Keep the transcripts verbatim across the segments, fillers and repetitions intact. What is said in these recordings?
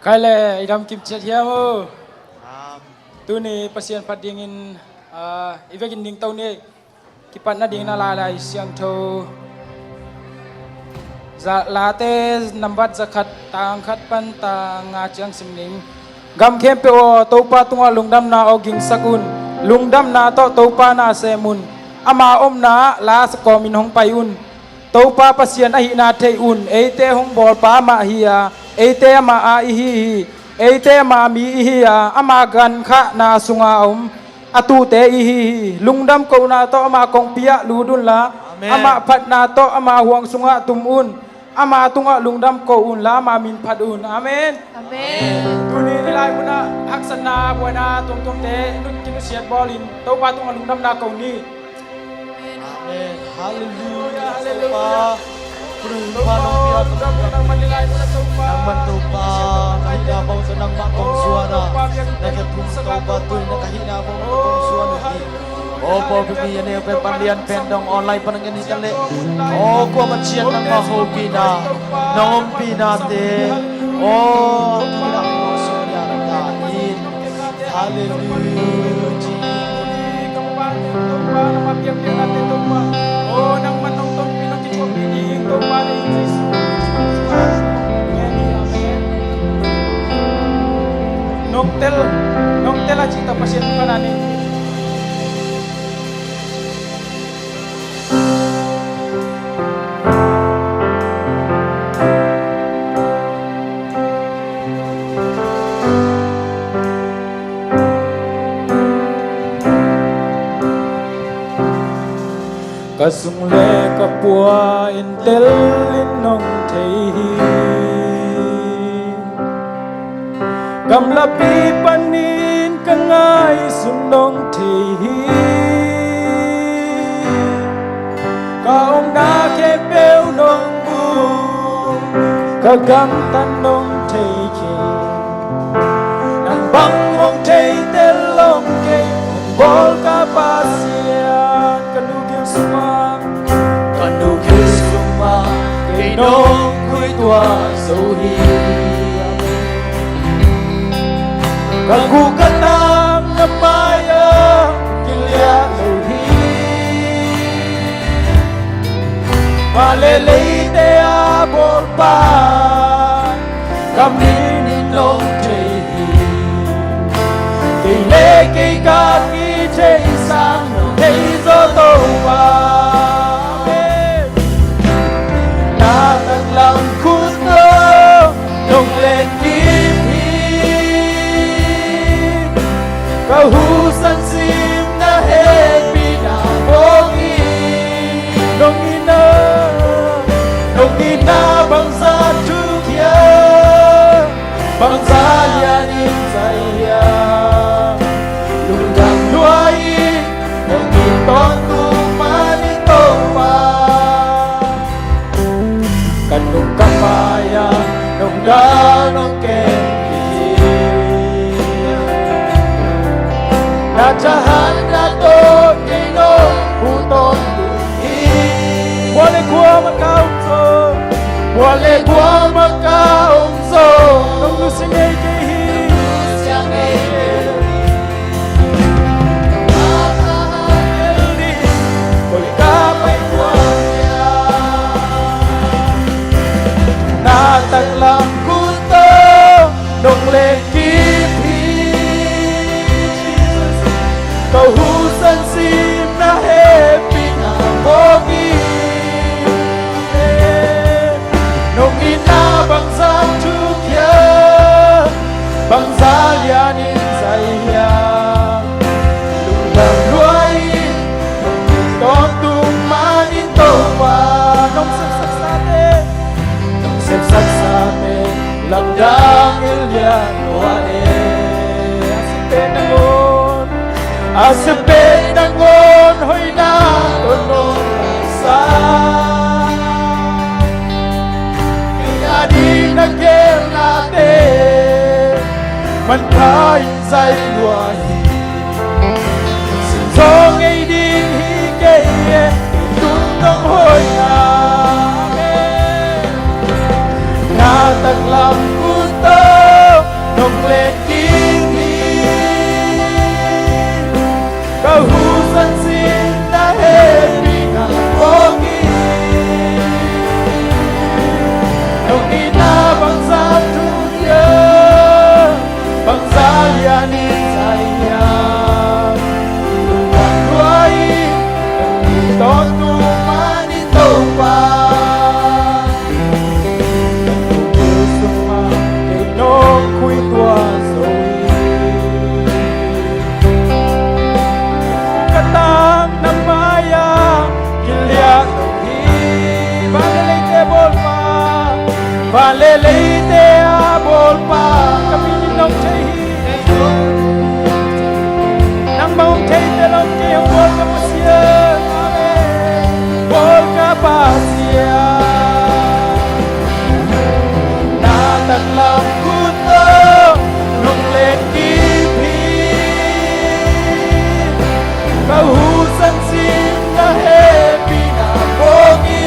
Kai le, i dam kim ciat hiam uh? Tuni Pasian phat dingin, ah, i vekin dingto ni. Kipatna dingin a Lai Lai Siangtho za, Late nambat zakhat, tang khat pan tang nga ciang sim ning. Gam khempeuh aw, Topa tungah lungdamna aw gingsak un. Lungdamna tawh Topa na sem un. Ama omna ah la sa kawmin hong pai un. Topa Pasian ahihna thei un. Eite hong bawlpa amah hi a, eite amah a ihi hi. Eite ama mi ihi a, ama gankhahna sunga a om a tuute ihi hi. Lungdam kohna tawh ama kongpi ah lut unla, Amen. Ama phatna tawh ama huang sungah tum un. Ama tungah lungdam koh unla, ama min phat un. Amen. Amen. Tuni i lai munah haksatna, buaina tuamtuamte nut kinusiat bawlin Topa tungah lungdamna ko ni. Amen. Halleluia, halleluia. Topa, Topa, nang man Topa, na hihna bang tawh nangmah kong zuan a, na khe phung Topa, tuni na ka hihna bang tawh kong zuan uh hi. O pawlpi mi a neu pen pan lian pen dong online pan ngen hi ta leh, o kuamah ciat nangmah hopihnate, nang ompihnate, o tuni na kong zuan a, na in Halleluia. Nong tel, nong tel a cih tawh Pasian in pan a ni. Ka sung le ka pua in tel in nong thei hi. Gamlapi panin ka ngaihsun nong thei hi. Ka omna khempeuh nong mu, ka gamtat nong thei kei. Nang bang hong thei tel lo kei, hong bawl ka Pasian, ka nu gil sungah, ka nu gil sungah kei nong khui tuah zo hi. Ka guh ka tang na mai-ah kiliah lo hi. Vale leite a bawlpa, ka min in nong thei hi. Kei le kei ka kithei sang nong thei zo Topa. Amen. Na taklam khut tawh nong lenggim hi. Ka husan sim na hehpihna mawk hi. Nong itna, nong itna bangzah thuk hiam, bangzah lianin zai hiam. Lungdam lua in, nong it tawntung man in Topa. Ka nung ka mai-ah nong dal nong kem hi. Na thahatna tawh kei nong huh tawntung hi. Bua le guam ah ka om zong, bua le guam ah ka om zong, nong nusia ngei kei hi. Na taklam khut tawh nong lenggim hi. Ka husan sim na hehpihna mawk hi. Nong itna bangzah thuk hiam, bangzah lianin zai hiam. Lungdam lua in, nong it tawntung man in Topa. Nong sepsak sate, nong sepsak sate, lamdang in lian lua e. A sepet nangawn, a sepet nangawn hoihna tawh nong laisak. Kei a ding na geelnate manpha in zai lua hi. Sim zaw ngei ding hi kei e, tung nong hoihna. Amen. Na taklam khut tawh Husan sin na hehpihna phawk in. Nong itna bangzah thu hiam, bangzah lian in zai hiam. Lungdam lua in, nong it tawntung man in Topa. Ka nungzui sungah kei nong khui tua zo hi. Ka tang na mai-ah kiliat lo hi. Van le leite bawlpa, van le leite a bawlpa, ka min in nong thei hi. Nangmah hong theite lo, kei hong bawl ka Pasian. Amen. Bawl ka Pasian. Na taklam khut tawh nong len kip hi. Ka husan sin na hehpihna phawk in.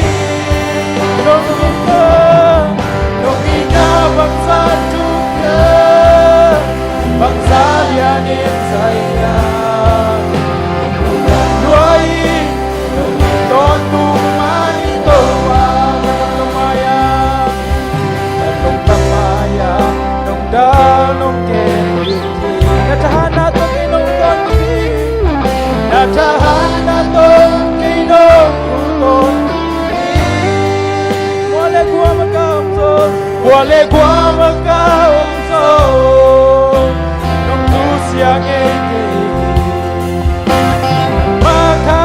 Nong itna, nong itna bangzah thu hiam, bangzah lian in zai hiam. Lungdam lua in, nong it tawntung man in Topa. Ka lungdam mai-ah, ka lungdam mai-ah, nong dal nong kem hi. Na thahatna tawh kei nong tawntung hi. Na thahatna tawh kei nong tawntung hi. Kua le kua mah ka om zaw, kua le kua mah ka om zaw, nong nusia ngei kei hi. Mah kha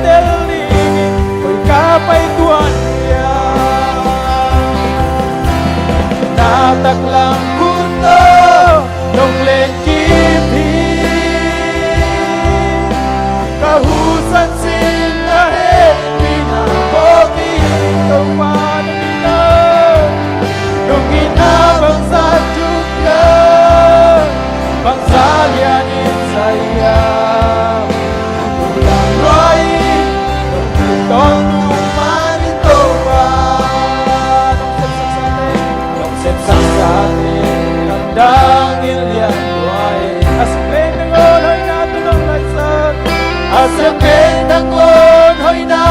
tel ding in koi ka pai tuan hiam. Na taklam khut tawh nong len kip hi. Ka husan sin na hehpihna phawk in. Topa nong itna, nong itna bangzah thu hiam, bangzah lian in zai hiam. Lungdam lua in, nong it tawntung man in Topa. Nong sepsak sate, nong sepsak sate lamdang in lian lua hi. A sia pen nangawn hoihna tawh nong laisak. A sia pen nangawn hoihna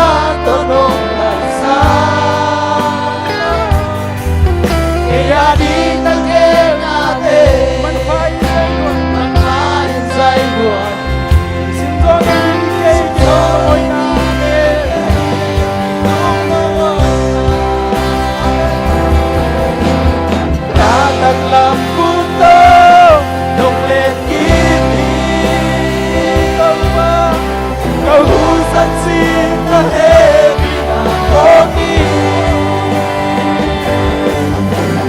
tawh nong laisak. Kei a ding na kemnate manpha in zai luat, manpha in zai luat. Sim zaw ngei ning kei, kei hoihna. Na taklam khut tawh nong len kip hi. Topa, ka husan sin na hehpihna phawk in.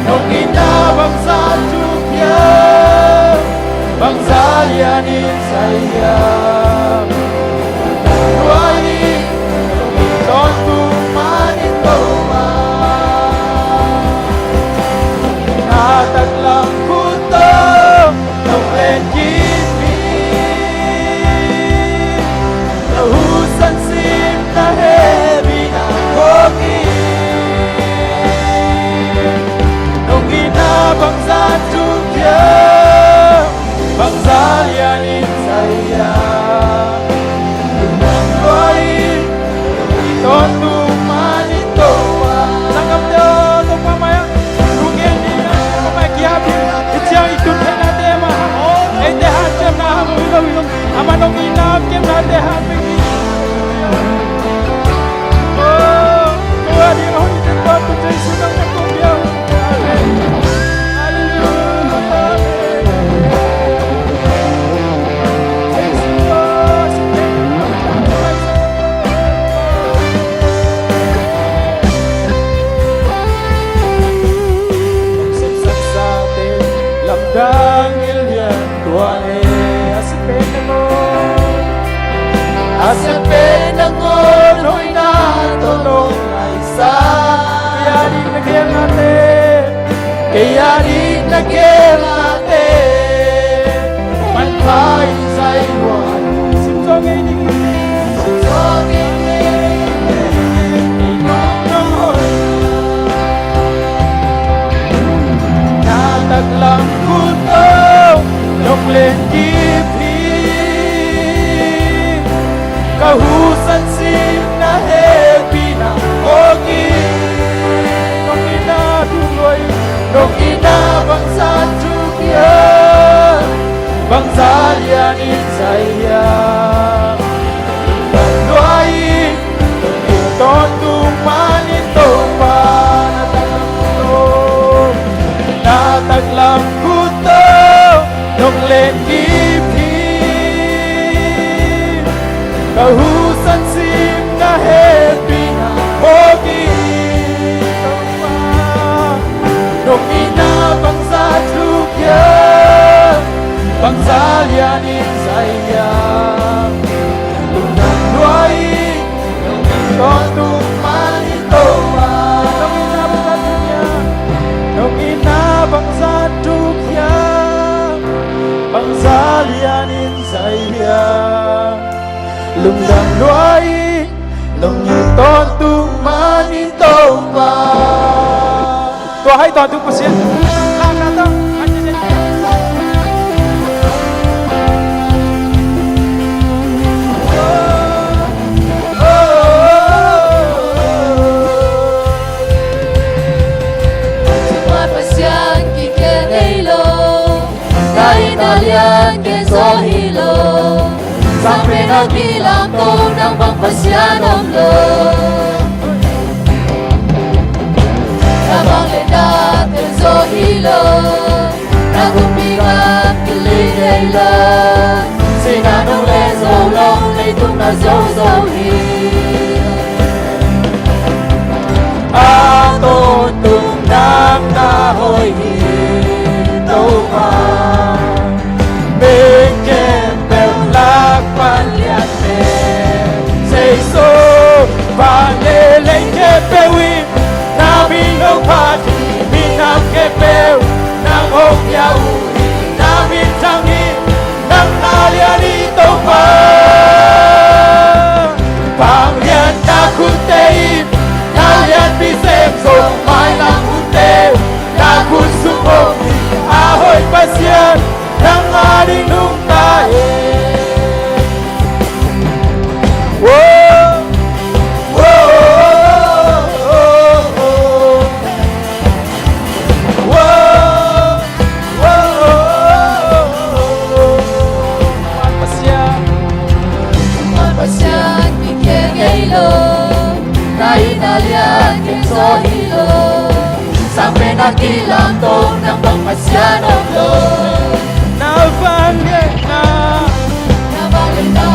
Nong itna bangzah thu hiam, bangzah lian in zai hiam. Lungdam lua in, nong it tawntung man in Topa. Na taklam khut tawh nong len kip hi. Ka husan sin na hehpihna phawk in. Nong itna bangzah thu hiam, bangzah lian in zai hiam. Lungdam lua in, nong it tawntung man in Topa. Sanggamte aw, Topa mai-ah thu gen ding a, Topa mai-ah kihap ding. Hih ciang i tun theihnate mah, eite hanciamna hang hi lo hi. Amah nong itna kemnate hang bek hi. Oh, tua ding a hoih teng tawh tu Jesu nang na tung piang. Amen. Hallelujah. Amen. Jesu, Jesu. Sepsak sate lamdang in lian lua e, a sia pen nangawn, a sia pen nangawn hoihna tawh nong laisak. Kei a ding na kemnate, kei a ding na kemnate manpha in zai luat. Sim zaw ngei ning. Sim zaw ngei ning. Na taklam khut tawh nong len kip hi. Ka husan sim na hehpihna mawk hi. Nong itna bangzah thuk hiam? Bangzah lianin zai hiam? Lungdam lua ing, nong it tawntung man ing Topa. Nong itna bangzah thuk hiam? Nong itna bangzah thuk hiam? Bangzah lianin zai hiam? Lungdam lua ing, nong it tawntung man ing Topa. Tua hai tawntung Pasian. Pasian kikhel ngei lo. Na itna lian ken zaw hi lo. Sang pen a kilamto nang bang Pasian om lo. Na vangliatna ken zaw hi lo. Na kumpi gam kili ngei lo. Sihna nong len zo lo, leitung na zo zo hi. A tawntung nang na hoih hi Topa. Mi khempeuh lak pan lian pen Jesu. Van le lei khempeuh in na min hong phat hi. Minam khempeuh nang hong pia uh hi. Na min thang hi. Nang na lian hi Topa. Vangliatna khutte in na lianpi sem zo. Mailam khutte na khut sung om hi. A hoih Pasian nang ading nungta hi. Whoa, whoa, whoa, whoa. Pasian, Pasian kikhel ngei lo. Na itna lian ken zaw hi lo. Sang pen a kilamto nang bang Pasian om lo. Na vangliatna, na vangliatna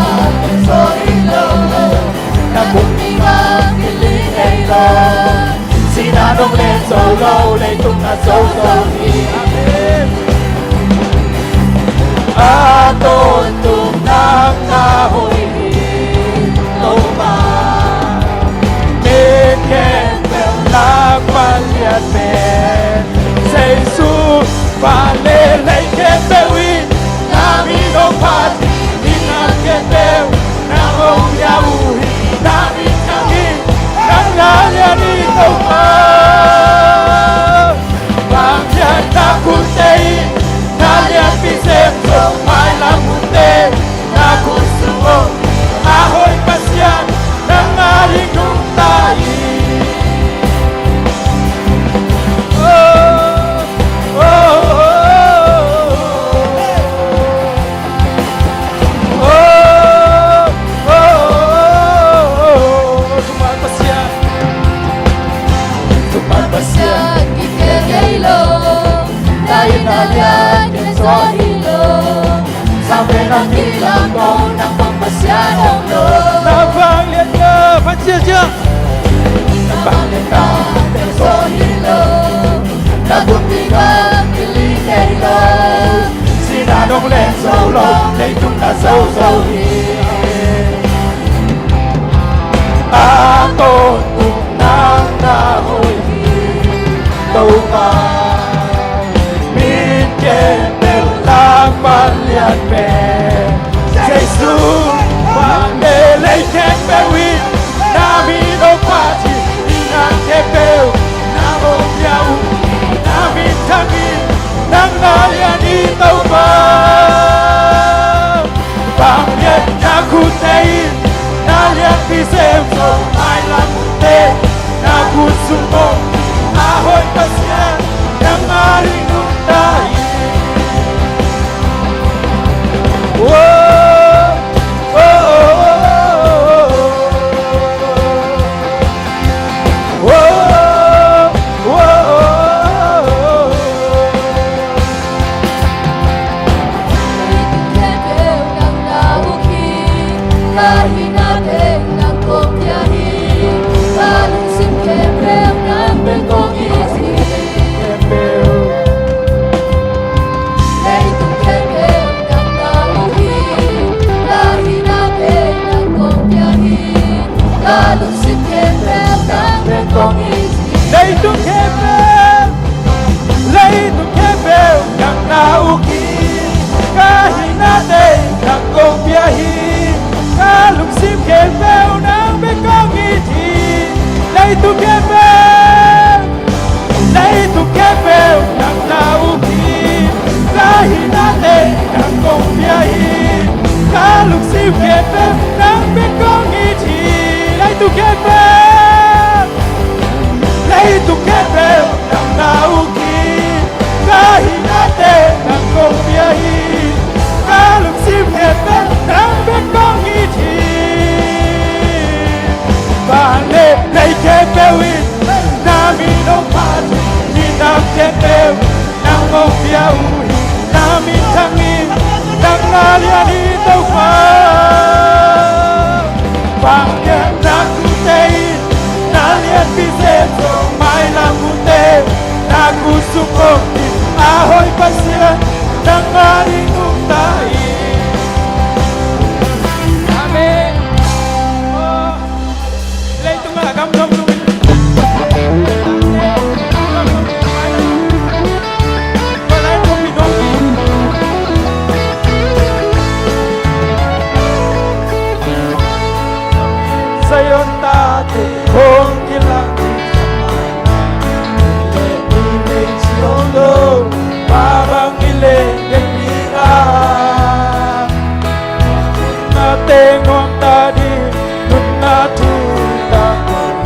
ken zaw hi lo. Na kumpi gam kili ngei lo. Sihna nong len zo lo, leitung na zo zo hi. Amen. A tawntung nang na hoih hi Topa. Mi khempeuh lak pan lian pen Jesu. Van le lei khempeuh in na min hong phat hi. Minam khempeuh nang hong pia uh hi. Na min thang hi. Nang na lian hi Topa. Vangliatna khutte in na lianpi sem zo. Mailam khutte na khut sung om. A hoih Pasian nang ading nungta hi. Oh, oh, oh, oh, oh. Oh, oh, oh, oh, oh. Topa Pasian, Topa Pasian kikhel ngei lo. Na itna lian ken zaw hi lo. Sang pen a kilamto nang bang Pasian om lo. Na vangliatna, Pasian sia. Na vangliatna ken zaw hi lo. Na kumpi gam kili ngei lo. Sihna nong len zo lo, leitung na zo zo hi. A tawntung nang na hoih hi Topa. Mi khempeuh lak pan lian pen Jesu. Van le lei khempeuh in na min hong phat hi. Minam khempeuh nang hong pia uh hi. Na min thang hi. Nang na lian hi Topa. Vangliatna khutte in na lianpi sem zo. Mailam khutte na khut sung om. A hoih Pasian nang ading nungta hi. Oh, oh, oh, oh, oh. Bang hiam na khut teh in na lianpi zen zong mailam khut teh, na khut sung om in a hoih Pasian nangmah ding nungta hi. Amen. Leitungah gam thong lungin Zion tate hong kilak, le i nei ci om lo, mah bang i leng gen ding a. Nate nuam ta ding, nunna thu ta nuam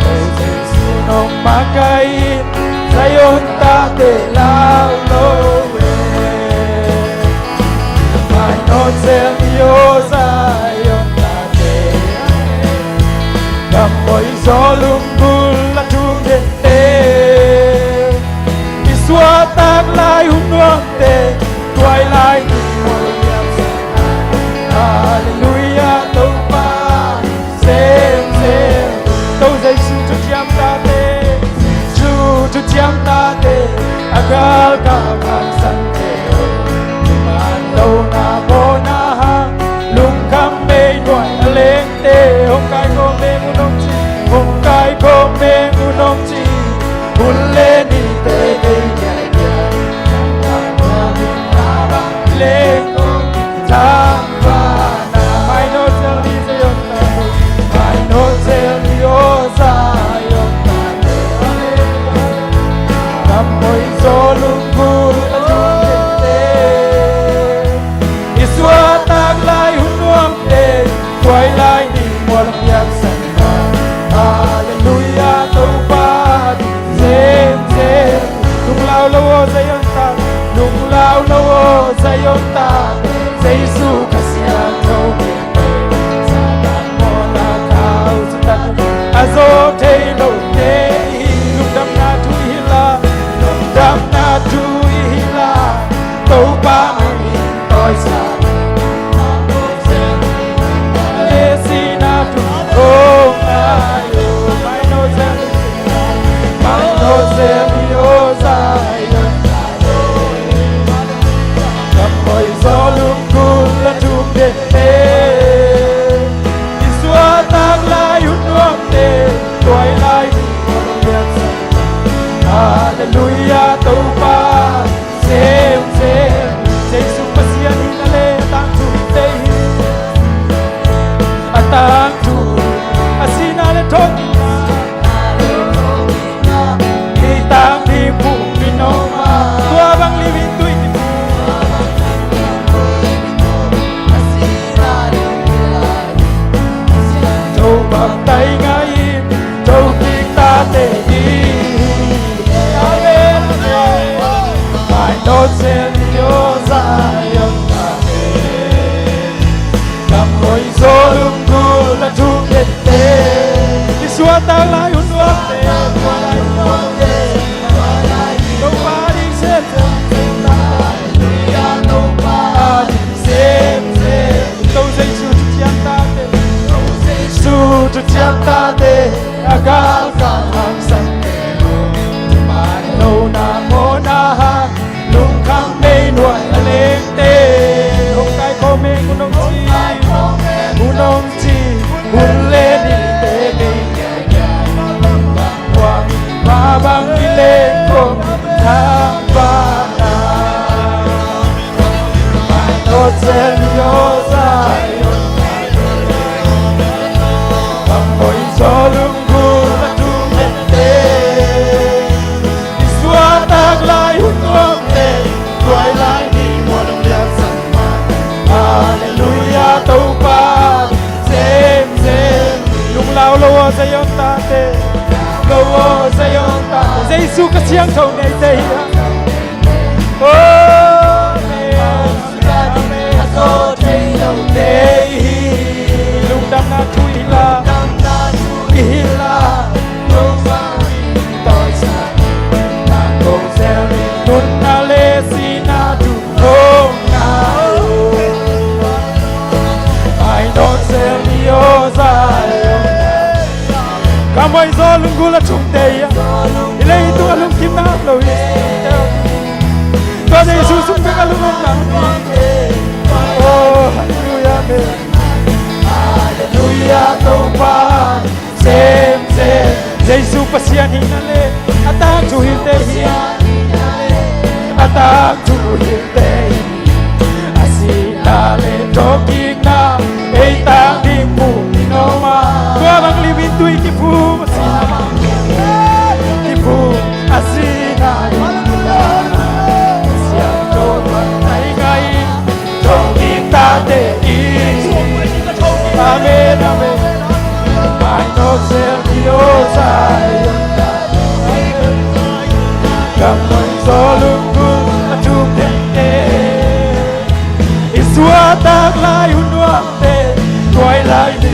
ding, Jesu nong makaih in, Zion tate lau lo e. Mainawt zel ni aw Zion tate, gam hoih zaw lunggulh a thum dente, i suahtak lai hun nuamte, tuailai ni mual piak sa. Halleluiah, Topa semsem. To Jesu thuthiam tate, Jesu thuthiam tate, a galkap haksate, man lohna mawhna hang lungkham mei nuai a lengte, hong kaikhawm meng un hong ci, hong kaikhawm meng un hong ci, hun le nite bei diaidiai, leng kong thang vana. Mainawt zel ni Zion tate, mainawt zel ni aw Zion tate. Gam hoih zaw lunggulh a thum dente, i suahtak lai hun nuamte, tuailai ni mual piak sa. Halleluiah, Topa semsem. Lunglau lo aw Zion tate, lunglau lo aw Zion tate, Jesu Kha Siangtho, Satan mawhna khauh sutak a zo thei lote hi. Lungdamna thu i hilh a, lungdamna thu i hilh a, Topa min tawisa, le sihna thu hong ngai lo. Mainawt zel, mainawt zel ni aw Zion tate, gam hoih zaw lunggulh a thum dente, i suahtak lai hun nuamte, tuailai ni mual piak sa. Halleluiah, Topa semsem. Jesu Pasian hihna le a tangthu hite hi. A tangthu, a sihna le thawhkikna, i tangthu pumpi noma, tua bang liu in tui kipu, Topa tai ngai in, to kik tate hi. Amen. Mainawt zel ni aw Zion tate, gam hoih zaw lunggulh a thum dente, i suahtak lai hun nuamte, Topa ding semsem, Topa ding semsem. To Jesu thuthiam tate, to Jesu thuthiam tate, a galkap haksate, man lohna mawhna hang lungkham mei nuai a lengte, hong kaikhawm meng un hong ci, un hong ci, hun le nite bei diaidiai, mah bang i leng kong thang vana. Mainawt zel ni aw Zion, gam hoih zaw lunggulh a thum dente, i suahtak lai hun nuamte, tuailai ni mual piak sa. Halleluiah, Topa semsem. Lunglau lo aw Zion tate, lo aw Zion tate, Jesu Kha Siangtho neite hi a. Amen. Amen. Lungdamna thu i hilh a, i hilh a, nunna le sihna thu hong ngai lo. Mainawt zel ni aw A moi zaw lunggulh a thumte hi a, i leitung a lungkimna om lo hi. Tua Jesu sung bek a lungkimna om hi. Oh, halleluiah, amen. Halleluiah, Topa semsem. Jesu Pasian hihna le a tangthu hilte hi. A tangthu hilte hi. A sihna le thawhkikna ei tang ding phum in om a. Tua bang limin tui kiphum a sihna, kiphum a sihna. Siangtho bang nai ngai in thawhkik tate in. Amen, amen. Mai nok sel ki lo sai. Kam noi zo lungkul a thum tengte. I suahtak lai hun nuamte. Tuai lai ni.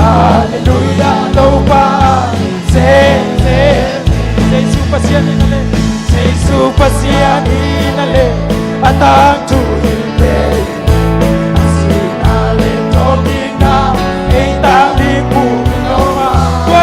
Halleluiah, Topa. Se, se. Jesu Pasian in a le. Jesu Pasian in a le. A tangthu in le. A sihna le thawhkikna ei tang ding phum in om a. Tua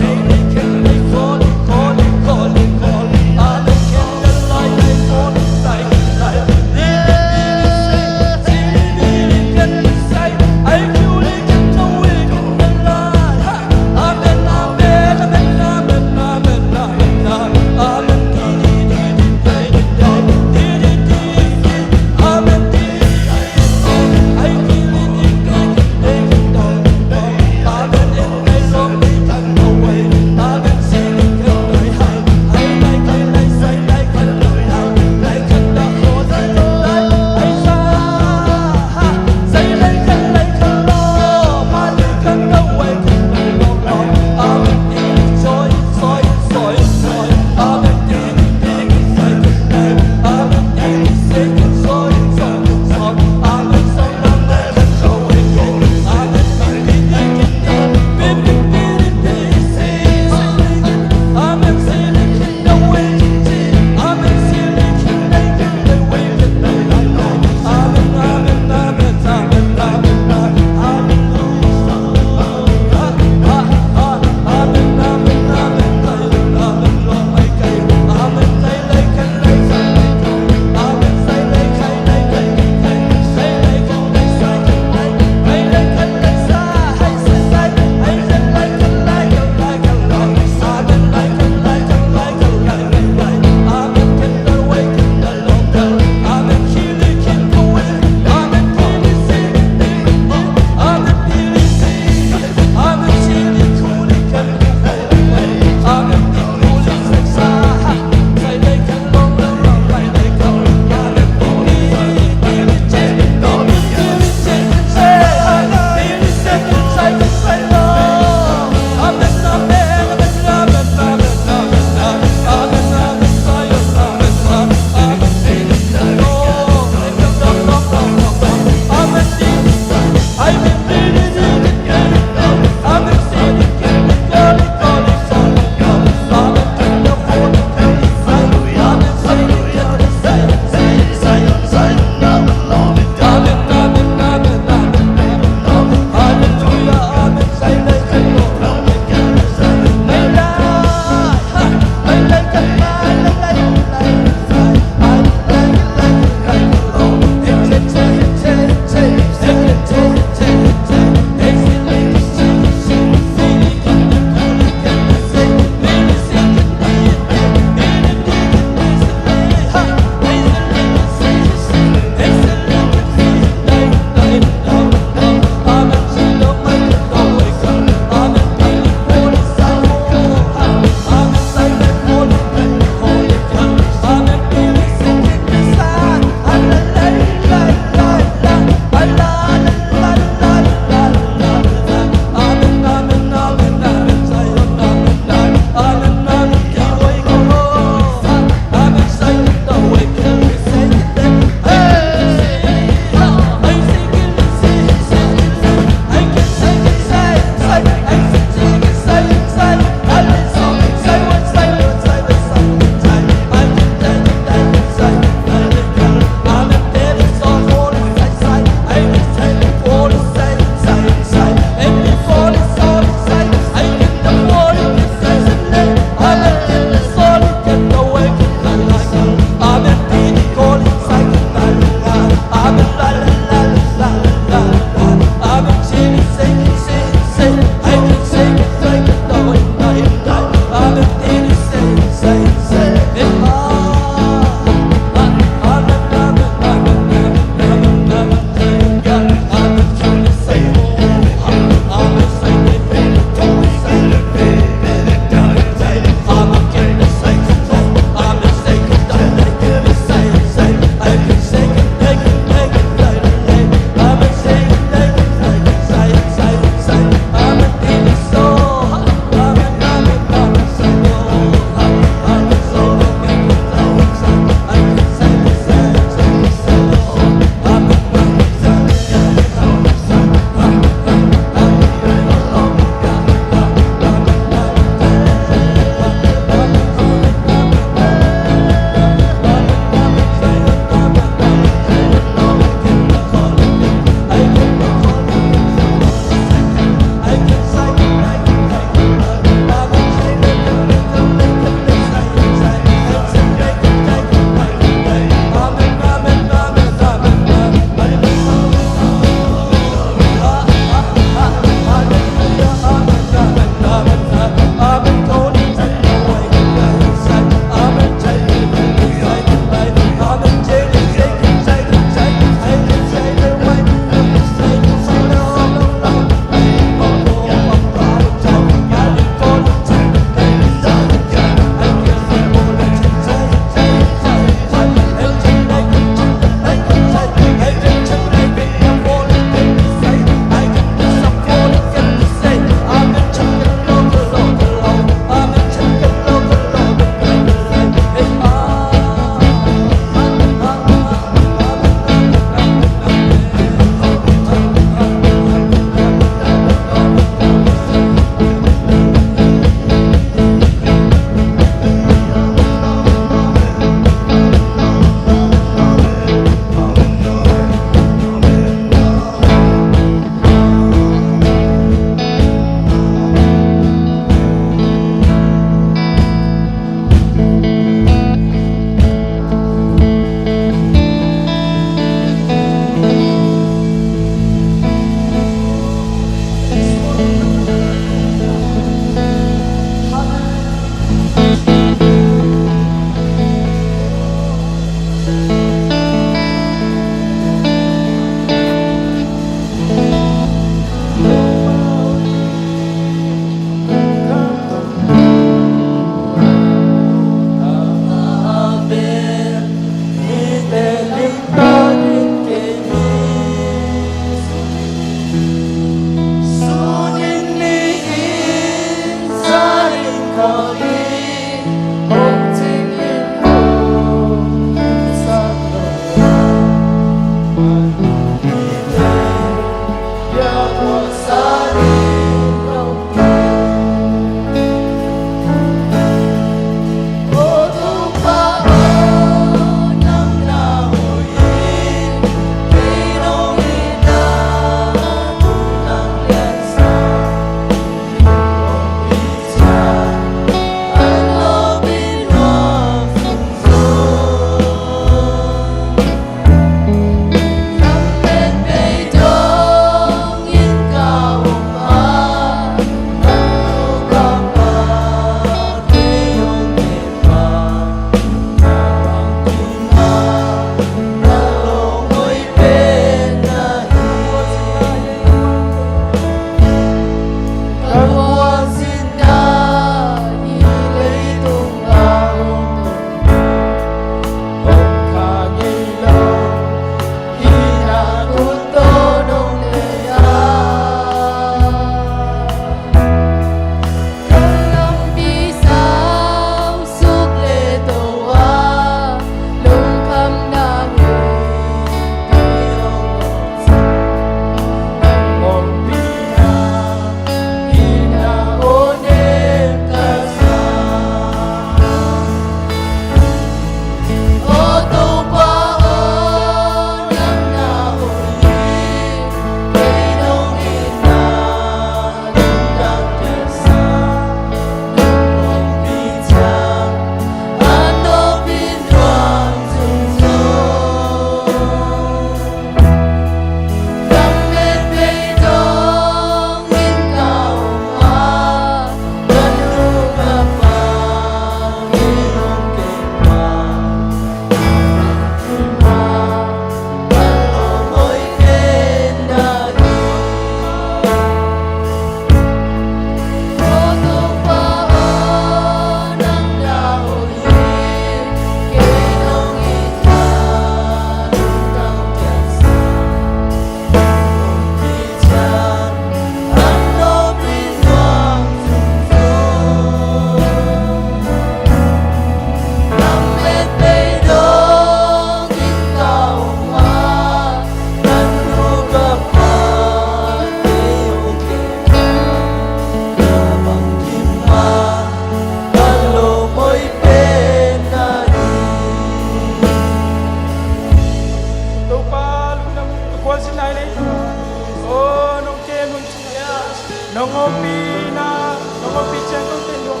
Nong ompihna, nong ompih ciangto teng luang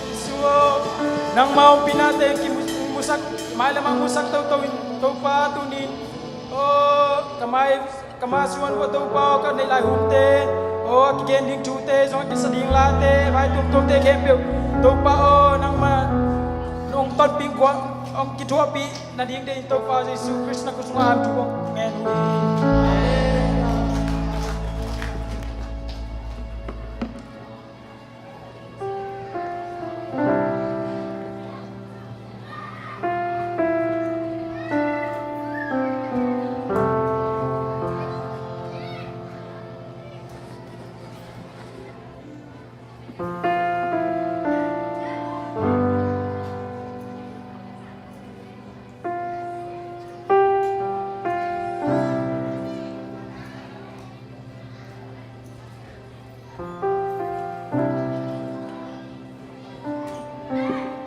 Jesu aw. Nangma ompihna teng kimusak, mailam ah musak toto in Topa tunin. Aw, ka mai, ka mai suan vo Topa aw, ka neih lai hunte. Aw, a kigen ding thute, zong a kisa ding late, vai tuamtuamte khempeuh. Topa aw, nangma nong tonpih guah, hong kithuahpih nading deih Topa Jesu Khrist na khut sungah an thu kong ngen uh hi.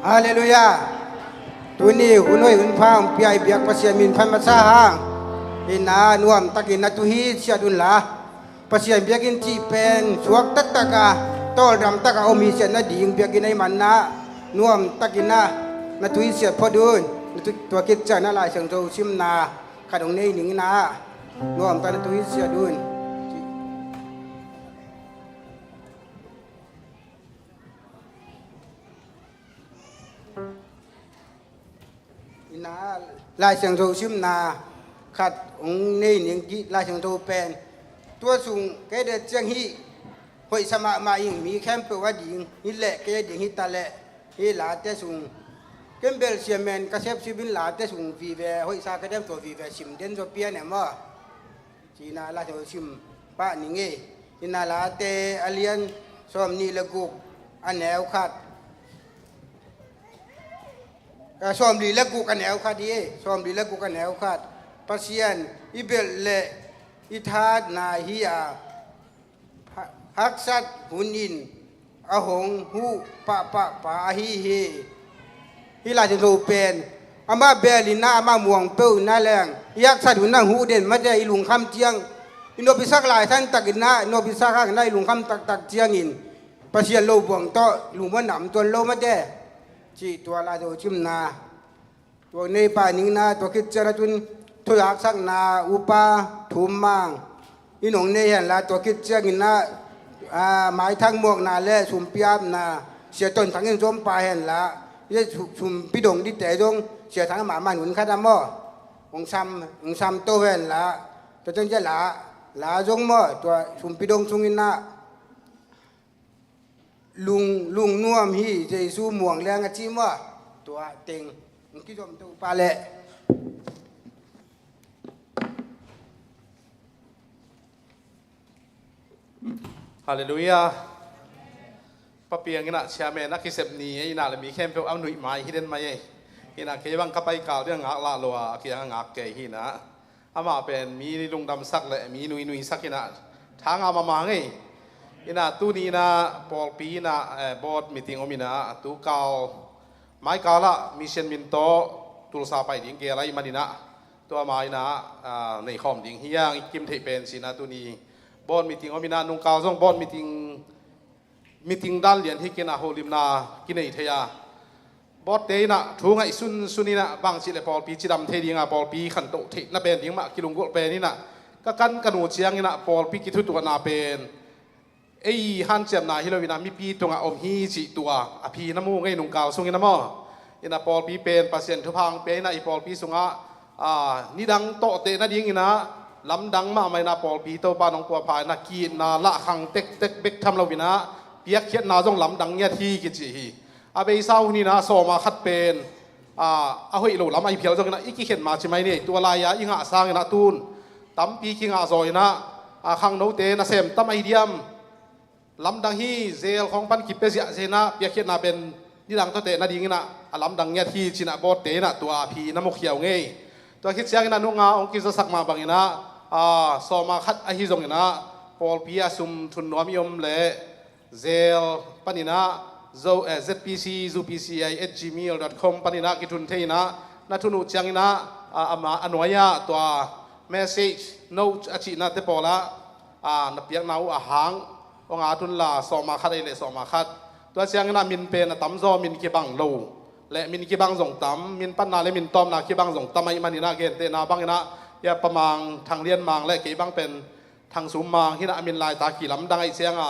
Halleluiah. Tuni hun hoih hun pha hong pia i biak Pasian min phat masa hang. Ina nuamtakin na tu hi siat unla. Pasian biakinn cih pen suak taktak a, tawldam taka om hi siat nading biakinn ahih manna nuamtakin na tu hi siat phot un. Na tu, tua khit ciang na Lai Siangtho simna khat hong nei ning ina nuamtak na tu hi siat un. Ina Lai Siangtho simna khat hong nei ning, Lai Siangtho pen tua sung kei det ciang hih hoihsa mahmah ing, mi khempeuh a ding hi leh kei a ding hi ta leh hih late sung ken bel siamen ka sepsip in late sung vive hoihsa ka dem tua vive sim den zaw pian e maw? Cina Lai Siangtho sim pah ning ei. Ina Late a lian sawmnih le guk a neu khat. Ka sawmli le guk a neu khat hi ei. Sawmli le guk a neu khat. Pasian i belh le i thatna hi a, ha-, haksat hun in a hong huh pahpah pa ahi hi. Hih Lai Siangtho pen amah beel inah amah muang peuh inah leng i haksat hun ah huh den mate, i lungkham ciang i nopsak lai santak inah, i nopsak hang inah i lungkham taktak ciangin Pasian lo buang tawh lungmuanna om tuan lo mate. Cih tua Lai Siangtho simna tua nei pah ning ina, tua khit ciang a tun thuzaksakna upa Thum Mang in hong nei henla, tua khit ciang inah, a, maithang muakna le sumpi apna Sia Ton Thang in zom pah henla, i su-, sumpi dong dite zong Sia Thang amah man hun khat a maw hong sam, hong sam to henla, tua ciang cia la, la zong maw tua sumpi dong sung inah lung, lungnuam hi Jesu muang leng a ci maw? Tua teng hong kizom to pah leh. Halleluiah. Papiang inah chairman a kisep ni ei inah le mi khempeuh a nuih mai hi den mai ei. Inah kei bang ka pai kal ding a ngak lah lo a, a kiang a ngak kei hi inah. Amah pen mi lungdamsak le mi nuinuisak inah thanga mahmah ngei. Inah tuni inah pawlpi inah, eh, board meeting om inah tu kal, mai kal ah mission min tawh Tulsa pai ding gel ahih man inah tua ma inah, ah, nei khawm ding hi hang i kim theih pen ci inah tuni board meeting om inah nungkal zong board meeting meeting dan lian hi kei inah holimna kinei thei a. Board te inah thu ngaihsun sun inah bangci le pawlpi cidam thei ding a, pawlpi khantoh theihna pen ding mah kilunggulh pen inah ka kan ka nu ciang inah pawlpi kithutuahna pen ei hanciamna hi lo inah mipi tungah om hi cih tua a phi na mu ngei nungkal sung inah maw? Inah pawlpi pen Pasian thupha hong pia inah i pawlpi sungah, a, nidang tawhteh nading inah lamdang mahmah inah pawlpi Topa nong puahpha inah ki-itna lahkhang tektek bek tham lo inah piakkhiatna zong lamdang ngiat hi kici hi. A beisa hun inah sawma khat pen, a, a hoih lo lam ahi phial zong inah i kikhen ma ci mai ni. Tua lai-a i ngah sang inah tun tampi kingah zaw inah, a, khangnote nasem tam ahi diam? Lamdang hi, zel khawng pan kipia ziahziah inah piakkhiatna pen nidang tawhteh nading inah a lamdang ngiat hi ci inah board te inah tua a phi na mu khiau ngei. Tua khit ciang inah nunga hong kizasak mah bang inah, a, sawma khat ahi zong inah pawlpi a sum thun nuam i om leh zel pan inah zo, eh, Z P C, Z P C I at gmail dot com pan inah kithun thei inah na thun uh ciang inah, a, ama a nuai ah tua message note a cihna te pawl ah, a, na piakna uh a hang Hong at unla, sawma khat ei le sawma khat. Tua ciangin ah min pen a tamzaw min kibang lo le min kibang zong tam, min patna le min tawpna kibang zong tam ahih manin ah, gentehna bangin ah, Hia Pa Mang, Thang Lian Mang le kei bang pen Thang Sum Mang hi-in ah, a min laita kilamdang ahih ciangin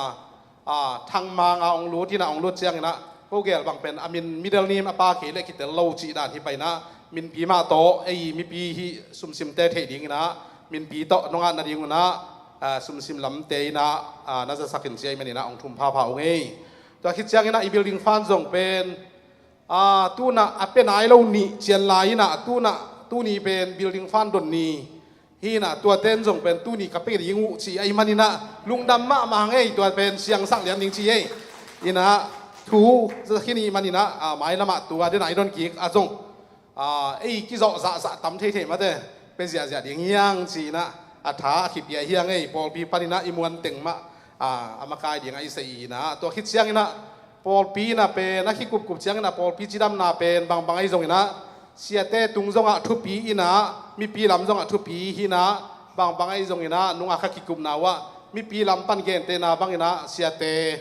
ah, Thang Mang a hong lut hi-in ah, hong lut ciangin ah ko gel bang pen a min middle name a pha kei leh kitel lo cih dan hi pah in ah, minpi mah tawh ei mipi hih sumsimte theih dingin ah, minpi tawh nong at nadingun ah, sumsim lamte in ah na zasak in ci ahih manin ah hong thum phapha ung ei. Tua khit ciangin ah i building fund zong pen, tu-in ah a pia nai lo ni cian lai in ah, tu-in ah tuni pen building fund don ni hi-in ah, tuate in zong pen tuni ka pia ding uh ci ahih manin ah lungdam mahmah hang ei. Tua pen siangsak lian ding ci ei. In ah thu za khin ahih manin ah, mailam ah tua den a i don kik a zong ei kizawh zahzah tam theithei mate, pia ziahziah ding hi hang ci-in ah a tha a kipia hi hang ei. Pawlpi panin ah i muan teng mah a makai ding a i sei in ah, tua khit ciangin ah pawlpi in ah pen a kikupkup ciangin ah pawlpi cidamna pen bangbang ahi zongin ah, siate tung zongah thupi in ah, mipi lam zongah thupi hi-in ah, bangbang ahi zongin ah nungak a kikupna uh ah mipi lam pan gentehna bangin ah siate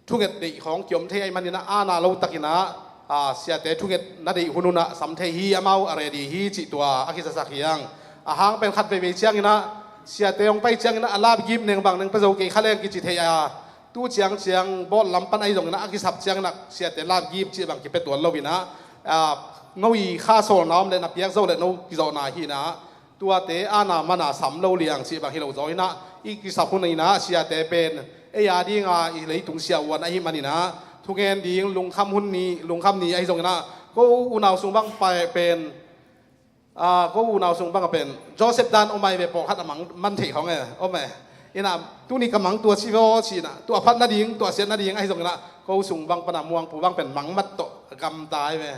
thunget deih khawng kiom thei ahih manin ah, a na lo takin ah siate thunget na deih hun un ah sam thei hi, amau a ready hi cih tua a kizasak hi hang. A hang pen khat veivei ciangin ah siate hong pai ciangin ah a lapgip neng bang neng pia zo kei kha leng kici thei a, tu ciangciang bawt lam pan ahi zongin ah a kisap ciangin ah siate lapgip cih bang kipia tuan lo-in ah, no i kha sawlna om leh na piak zo leh no kizawhna hi-in ah, tuate a na man a sam lo liang cih bang hi lo zaw in ah, i kisap hun in ah siate pen ei a ding a i leitung siavuan ahih manin ah, thungen ding lungkham hun ni, lungkham ni ahi zongin ah, ko unau sung bang pen, ko unau sung bang a pen Joseph dan om ai ve, pawlkhat a mang man thei khawng e, om e. In ah tuni ka mang tua ci vaw ci-in ah, tua phat nading, tua siat nading ahi zongin ah, ko sung bang pan a Muangpu bang pen mang mat tawh a gamta ai ve.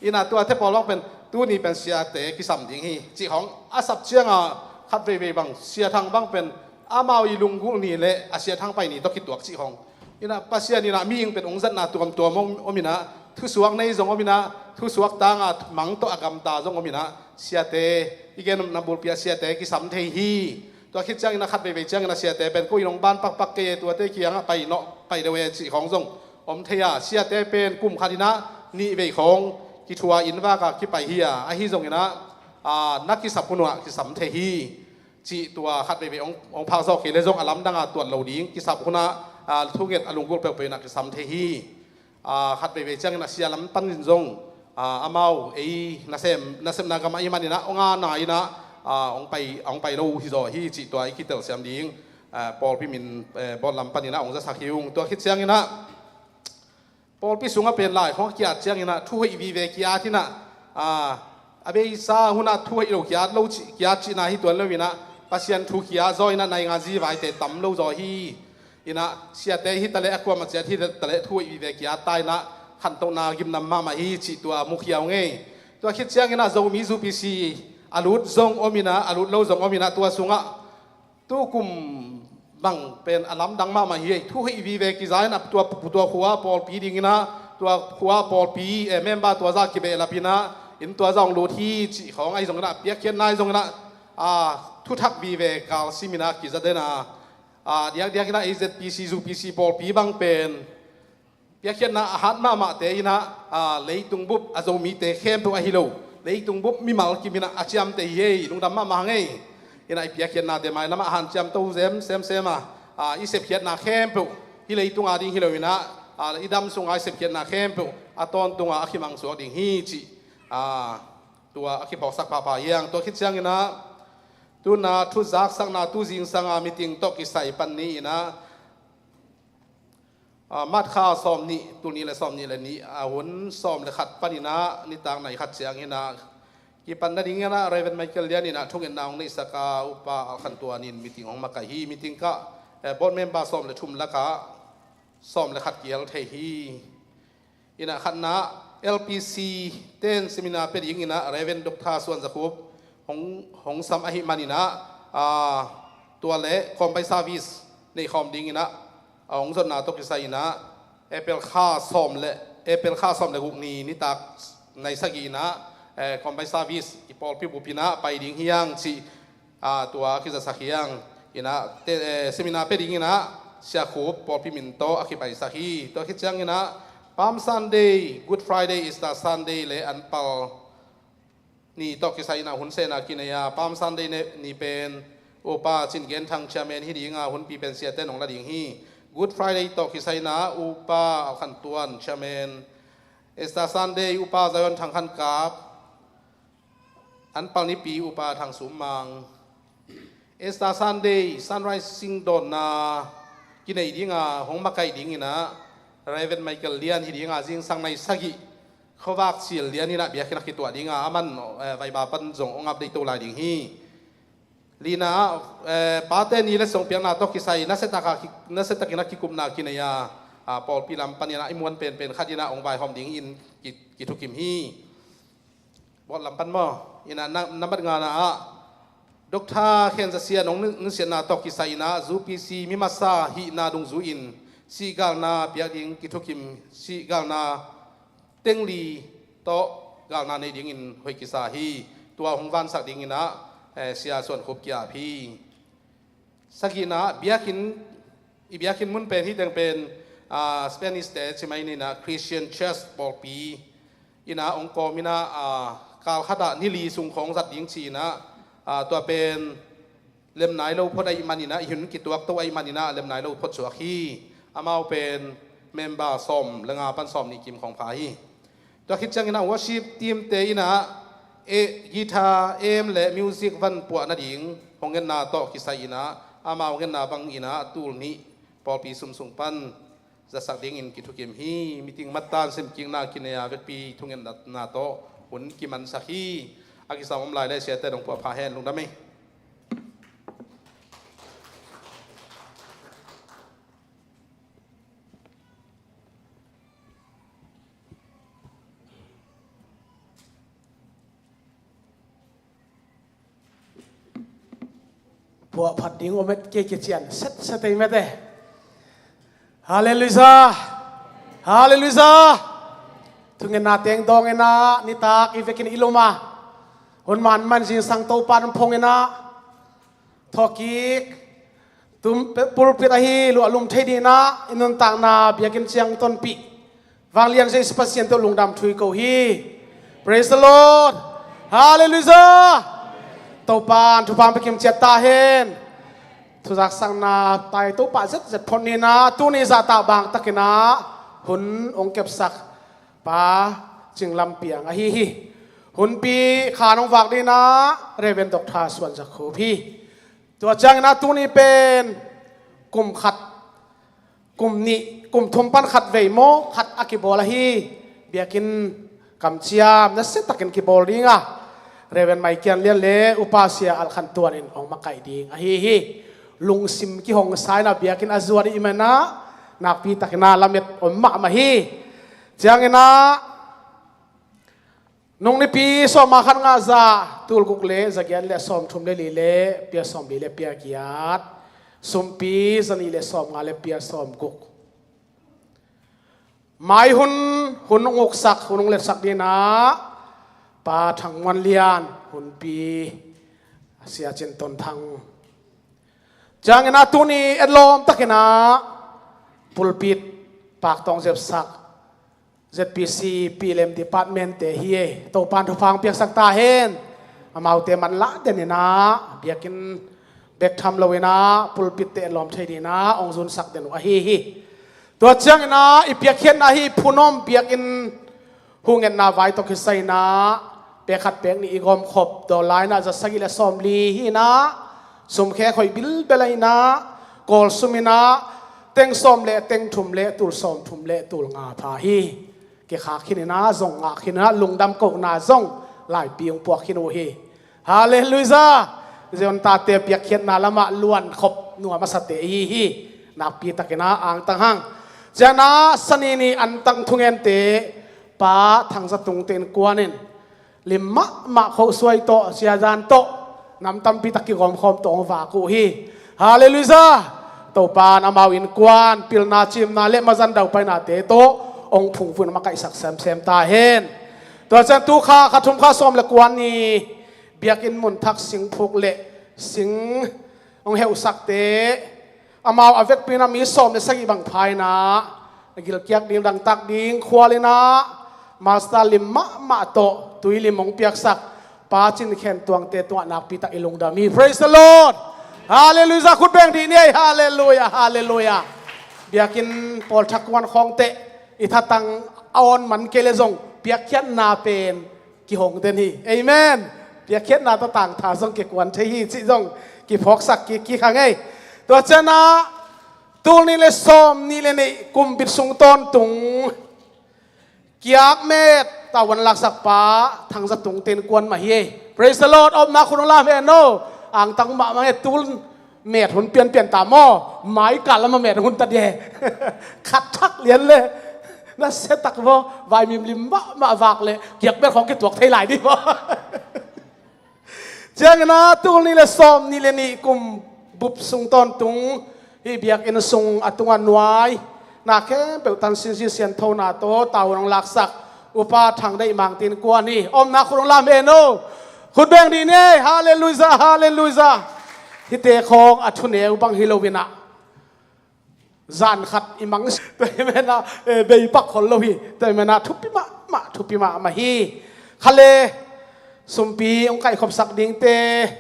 In ah tuate pawl bang pen tuni pen siate kisam ding hi cih khawng a sap ciangin ah, khat veivei bang Sia Thang bang pen amau i lunggulh ni le a Sia Thang pai ni tawh kituak cih khawng. In ah Pasian in ah mihing pen hong zatna tuamtuam om, om in ah, thusuak nei zong om in ah, thusuak tang a mang tawh a gamta zong om in ah, siate, i gen nopna bulpi ah siate kisam thei hi. Tua khit ciangin ah khat veivei ciangin ah siate pen ko in hong ban pakpak kei e, tuate kiangah pai nawh, pai deuh e cih khawng zong om thei a, siate pen kum khat in ah nih vei khawng kithua inn vak a kipai hi a, ahi zongin ah na kisap hun un ah kisam thei hi. Cih tua khat veivei hong, hong phak zawh kei leh zong a lamdang a tuat lo ding, kisap hun ah, thunget a lunggulh peuhpeuh in ah kisam thei hi. Khat veivei ciangin ah sia lam panin zong amau ei nasem, nasepna gam ahih manin ah hong a na in ah hong pai, hong pai lo hi zaw hi cih tua i kitel siam ding, pawlpi min, bawt lam panin ah hong zasak hi ung. Tua khit ciangin ah pawlpi sungah pen lai khawng a ki-at ciangin ah thuhoih vive ki-at in ah, a beisa hun ah thuhoih lo ki-at lo cih, ki-at cihna hi tuan lo in ah, Pasian thu ki-at zaw in ah naingan zivaite tam lo zaw hi. In ah siate hi taleh, a kuamah ciat hi taleh thuhoih vive ki-at ta in ah, khantohna gimnam mahmah hi cih tua mukhia ung ei. Tua khit ciangin ah Zomi ZPC a lut zong om in ah, a lut lo zong om in ah, tua sungah tukum bang pen a lamdang mahmah hi ei. Thuhoih vive kiza in ah tua, tua khua pawlpi dingin ah, tua khua pawlpi, eh, member tua zah kibehlap in ah, inn tua zah hong lut hi cih khawng ahi zongin ah, piakkhiatna ahi zongin ah, thuthak vive kal sim in ah kiza den a, diakdiak in ah ZPC, ZPC pawlpi bang pen piakkhiatna a hat mahmahte in ah, leitung bup a Zomite khempeuh ahi lo, leitung bup mimal kim in ah a ciamteh hi ei, lungdam mahmah hang ei. In ah i piakkhiatnate mailam ah hanciam to zem semsem a, i sepkhiatna khempeuh hih leitung a ding hi lo in ah, i dam sung a i sepkhiatna khempeuh a tawntung a a kimangsuak ding hi cih tua a kiphawksak phapha hi hang. Tua khit ciangin ah, tu-in ah thu zaksakna, tu zingsang a meeting tawh kisai pan ni in ah, March kha sawmnih, tul nih le sawmnih le nih a hun sawm le khat panin ah nitak nai khat ciangin ah kipan nadingin ah Reverend Michael Lian in ah thungetna hong neihsak a, Upa Al Khan Tuan in meeting hong makaih hi. Meeting kah, eh, board member sawm le thum lakah sawm le khat kihel thei hi. In ah khatna, LPC ten seminar pia dingin ah Reverend Doctor Suan Za Khup hong, hong sam ahih manin ah, tua le combined service neihkhawm dingin ah a hong zonna tawh kisai in ah April kha sawm le, April kha sawm le guk ni nitak nai sagih in ah, eh, combined service i pawlpi bup in ah pai ding hi hang cih tua kizasak hi hang. In ah seminar pia dingin ah Sia Khup pawlpi min tawh a kipaisak hi. Tua khit ciangin ah Palm Sunday, Good Friday, Easter Sunday le an pal ni tawh kisai in ah hun sehna kinei a, Palm Sunday ni pen Upa Cin Gen Thang Chairman hi ding a, hunpi pen siate in hong la ding hi. Good Friday tawh kisai in ah Upa Al Khan Tuan Chairman, Easter Sunday Upa Zion Thang Khan Kap, an pal nipi Upa Thang Sum Mang. Easter Sunday, sunrise singdawnna kinei ding a, hong makaih ding in ah Reverend Michael Lian hi ding a, zingsang nai sagih khuavak sil lian in ah biakinn ah kituah ding a, aman, eh, Vaiba pan zong hong update to lai ding hi. Lina, eh, pate ni letsong piakna tawh kisai, nasiatak a ki-, nasiatakin a kikupna kinei a, ah, pawlpi lam panin ah i muan penpen khat in ah hong vaihawm dingin ki-, kithukim hi. Bawt lam pan maw? In ah na, nambat ngana ah Doctor Khen Za Sia nong nu-, nusiatna tawh kisai in ah U P C mi masa hihna dungzui in sihgalna piak ding kithukim, sihgalna teng li tawh galna nei dingin hoih kisa hi. Tua hong vansak ding in ah, eh, Sia Suan Khup ki-ap hi. Sagihna, biakinn, i biakinn mun pen hi teng pen, ah, Spanish te ci mai ni in ah Christian Church pawlpi in ah hong kawm in ah, ah, kal khat ah ni li sung khawng zat ding ci in ah, ah, tua pen lem nai lo phot ahih manin ah, i hun kituak to ahih manin ah lem nai lo phot suak hi. Amau pen member sawm le nga pan sawm nih kim khawng pha hi. Tua khit ciangin ah worship team te in ah, eh, guitar, em le music van puah nading hong ngetna tawh kisai in ah, amau ngetna bang in ah tul nih pawlpi sum sung pan zatsak dingin kithukim hi. Meeting mattan simkikna kinei a, vekpi thungetna tawh hun kimansak hi. A kisam om lai le siate dong puah pha hen, lungdam ei. Puahphat ding om et kei kician setset ei mete. Halleluiah. Halleluiah. Thungetna teng dawng in ah nitak i vekin i lum a, hun man man zingsang Topa in hong phong in ah, thawhkik tum, pulpit ahi luah lum thei ding in ah i nuntakna biakinn ciang tonpih Vanglian Jesu Pasian tawh lungdam thu i ko hi. Praise the Lord. Halleluiah. Topa in thupha hong pia kim ciat ta hen. Thuzaksakna tai Topa zetzet phot ni in ah, tuni zahtak bang takin ah hun hong kepsak Pa Cing Lam Piang ahi hi. Hunpi khan hong vak ding in ah Reverend Doctor Suan Za Khup hi. Tua ciangin ah tuni pen kum khat, kum nih, kum thum pan khat vei maw, khat a kibawl ahi. Biakinn kamciam nasiatakin kibawl ding a, Reverend Mai Kian Lian le Upa Sia Al Khan Tuan in hong makaih ding ahi hi. Lungsim kihong sa in ah biakinn a zuan i hih manin ah nakpi takin ah lamet om mahmah hi. Ciangin ah nung nipi sawm nga khat nga za, tul guk le za giat le sawm thum le li le pia sawm li le pia giat, sumpi za nih le sawm nga le pia sawm guk. Mai hun, hun hong uksak, hun hong letsak ding in ah Pa Thang Muan Lian, hunpi Sia Cin Ton Thang. Ciangin ah tuni etlawm takin ah pulpit paktawng zepsak Z P C P L M department te hi e. Topa in thupha hong piaksak ta hen. Amaute manlah den in ah biakinn bek tham lo in ah pulpit te etlawm thei ding in ah hong zunsak den uh ahi hi. Tua ciangin ah i piakkhiatna hi, phunawm biakinn huhhngetna vai tawh kisai in ah pek khat pek nih i gawmkhop dawn lai in ah za sagih le sawm li hi in ah, sumkhek hoih bilbel ahi in ah, kawl sum in ah teng sawm le teng thum le tul sawm thum le tul nga pha hi. Kikhak khin in ah, zong ngak khin in ah, lungdam kohna zong laipi hong puak khin uh hi. Halleluiah. Zion tate piakkhiatna lamah luankhop nuam a sate i hi hi. Nakpi takin ah angtang hang. Ciangin ah Sani ni antang thungente Pa Thang Za Tung te innkuan in lim mahmah khosuai tawh, siazan tawh, nam tampi tak kigawmkhawm tawh hong vak uh hi. Halleluiah. Topa in amau innkuan pilna cimna le mazan daupainate tawh hong phungvuh in makaihsak semsem ta hen. Tua ciang tu kha, kha thum kha sawm le kua ni biakinn mun thak singphuk le sing hong heuhsakte Amau a vekpi in ah mi sawm le sagih bang pha in ah, na gilkial ding, dangtak ding, khual in ah, master lim mahmah tawh, tui lim hong piaksak, Pa Cin Khen Tuangte tungah nakpi tak i lungdam hi. Praise the Lord. Halleluiah. Khut beng dih ni ei. Halleluiah, halleluiah. Biakinn pawl thakuan khawng teh, i thatang a awn man kei le zong, piakkhiatna pen kihong den hi. Amen. Piakkhiatna tawh tangtha zong kikuan thei hi cih zong kiphawksak kik, kik hang ei. Tua ciangin ah, tul nih le sawm nih le nih kum bit sung tawntung, kiakmet tavuan laksak pa Thang Za Tung ten kuan mah hi ei. Praise the Lord. Omna khut hong lam hen aw. Angtang mahmah e, tul met hun pianpian ta maw. Mai kal lam a met hun ta dih e. Khat thak lian le. Na sia tak maw. Vai mimlim mahmah vak le, kiakmet khawng kituak thei lai dih maw. Ciangin ah, tul nih le sawm nih le nih kum bup sung tawntung, hih biakinn sung a tungah nuai, na khempeuh tan sinsi sianthona tawh tavuan hong laksak Upa Thang Deih Mang ten kuan hi. Omna khut hong lam hen aw. Khut beng dih ni ei. Halleluiah, halleluiah. Hihte khawng a thuneu bang hi lo in ah, zan khat i mang. Tua hi men ah, eh, bei pak khol lo hi. Tua hi men ah, thupi mahmah, thupi mahmah hi. Kha le, sumpi hong kaihkhopsak dingte,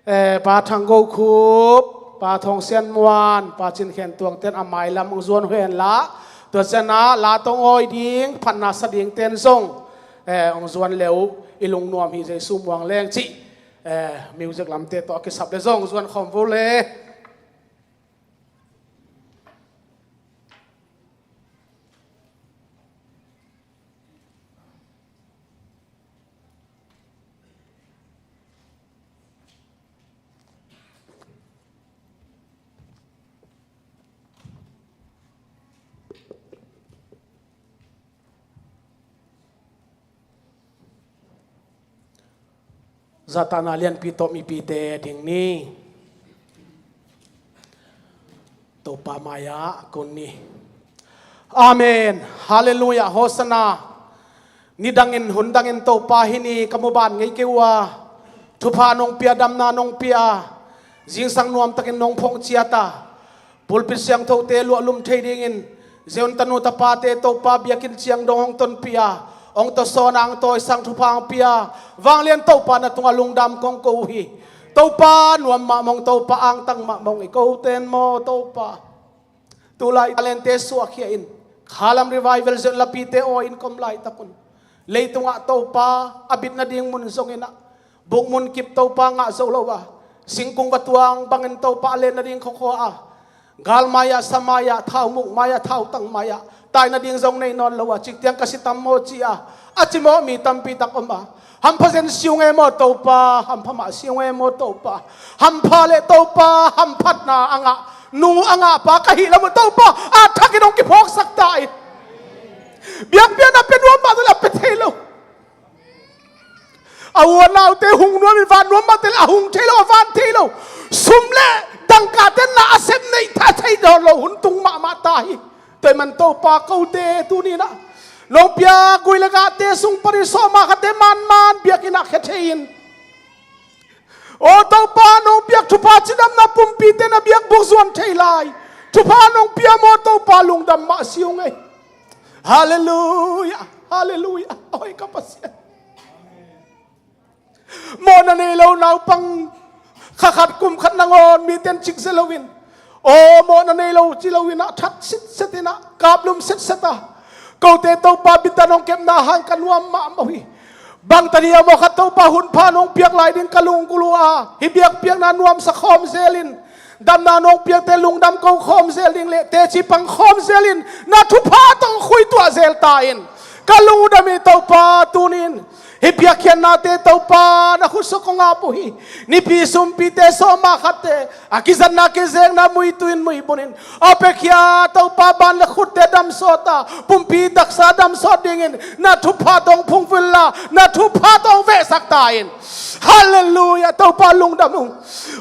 eh, Pa Thang Go Khup, Pa Thawng Sian Muan, Pa Cin Khen Tuang ten a mailam hong zuan uh hen la, tua ciangin ah la tawh hong awi ding, phatna sa dingten zong, eh, hong zuan le uh, i lungnuam hi, Jesu muang leng cih, eh, music lamte tawh a kisap le zong zuan khawm vo le. Zatana lianpi tawh mipite ding ni. Topa mai-ah kun ni. Amen. Halleluiah. Hosanna. Nidangin, hundangin Topa hih ni ka muban ngei kei uh a, thupha nong pia, damna nong pia, zingsang nuamtakin nong phong ciat a, pulpit siangthote luahlum thei dingin, Zion tanu tapate Topa biakinn ciang dong hong tonpih a, hong tawsawn a, hong tawisang, thupha hong pia, vanglian Topa na tungah lungdam kong ko uh hi. Topa nuam mah mong, Topa angtang mah mong, i kote in maw Topa. Tulai talente suahkhia in, khalam revival Zion lapite awi in ka om laitak un, leitungah Topa a bit nading mun zongin ah, bukmun kip Topa ngah zo lo a, singkung va tuang bangin Topa a len nading khawkhaw a, gal mai-ah, sa mai-ah, thau muk mai-ah, thautang mai-ah, tai nading zong nei nawn lo a, ciktiang ka si tam maw ci-a a cimawh mi tampi tak om a, hampha zen si ung e maw Topa, hampha mah si ung e maw Topa. Hampha le Topa hamphatna a ngah nu a ngah pa ka hih lam uh Topa, a thakin hong kiphawksak ta in. Biakpiakna pia nuam mah tawh le a pia thei lo. A u a naute hung nuam in van nuam mah tawh le a hung thei lo, a van thei lo. Sum le dangka tenna a sep neih tha thei dawn lo hun tung mahmah ta hi. Tua ahih man Topa kote tuni-in ah nong piak gui le gahte sung panin sawma khate manman biakinn ah khia thei in. Aw Topa nong piak thupha cidamna pumpite na biakbuk zuan thei lai. Thupha nong pia maw Topa lungdam mah si ung ei. Halleluiah. Halleluiah. Aw ei ka Pasian. Mawhna nei lo naupang kha khat kum khat nangawn mite in cik zia loin, aw mawhna nei lo ci loin ah that sitset in ah kaplum sitset a, kote Topa biakna nong kepna hang ka nuam mahmah uh hi. Bangtan hiam aw khat Topa hun pha nong piak lai ding ka lunggulh uh a, hih biakpiakna nuamsa khawm zel in, damna nong piakte lungdam ko khawm zel ding le teci pang khawm zel in, na thupha tawh khuituah zel ta in. Ka lungdam hi Topa tuni-in. Hih piakkhiatnate Topa na khut sung kong ap uh hi. Nipi sumpite sawma khatte a kizatna kizekna muitu in muibun in a piakhia Topa ban le khutte damsawt a, pumpi taksa damsawt dingin na thupha tawh phungvuih la, na thupha tawh vehsak ta in. Halleluiah. Topa lungdam ung.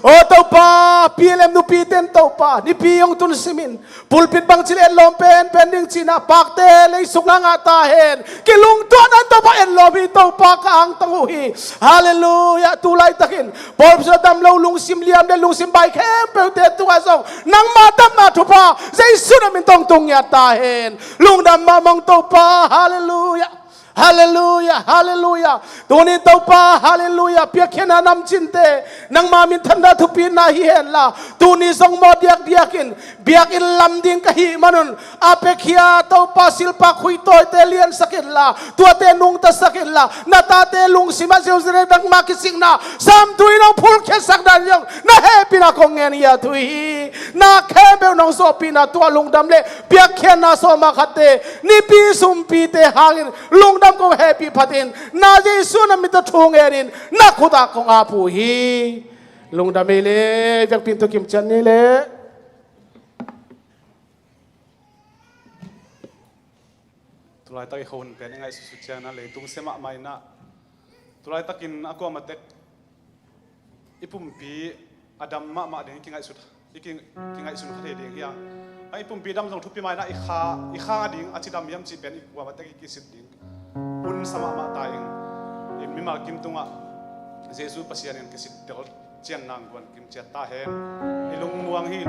Aw Topa, P L M nupite in Topa nipi hong tun simin pulpit bangci le etlawm penpen ding ci-in ah pakte leisukna ngah ta hen. Kilungtuahna in Topa etlawm hi Topa, ka angtang uh hi. Halleluiah. Tu laitakin pawlpi sung a dam lo, lungsim liam le lungsim bai khempeuhte tungah zong nangma damna thupha Jesu na min tawh hong tung ngiat ta hen. Lungdam mahmah ung Topa. Halleluiah. Halleluiah, halleluiah. Tuni Topa, halleluiah. Piakkhiatna namcinte, nangma minthanna thupina hi henla, tuni zong mawh diakdiakin biakinn lam ding ka hih manun, a piakhia Topa silpa khuitawite liansak inla, tuate nungtasak inla, na tate lungsimah Jerusalem nangma kisikna samtui nong phulkhiatsak dan zong na hehpihna kong ngen hi a, thu hi. Na khempeuh nong zawhpihna tua lungdam le piakkhiatna sawm a khatte, nipi sumpite hangin lungdam kong hehpih phatin, na Jesu na min tawh thu ngenin na khutah kong ap uh hi. Lungdam ei le, biakpiin tawh kimciat ni le. Tulaitak i khuahun pen i ngaihsutsut ciangin leitung sia mahmah inah, tulaitakin a kuamah tek i pumpi a dam mahmah ding i kingaihsut, i ki, kingaihsun kha thei ding hi a. A i pumpi dam zong thupi mah inah i kha, i kha ding a cidam hiam cih pen i kuamah tek i kisit ding hun sa mahmah ta ing. In mimal kim tungah Jesu Pasian in kisit tel cian nang guan kim ciat ta hen. I lungmuang hi.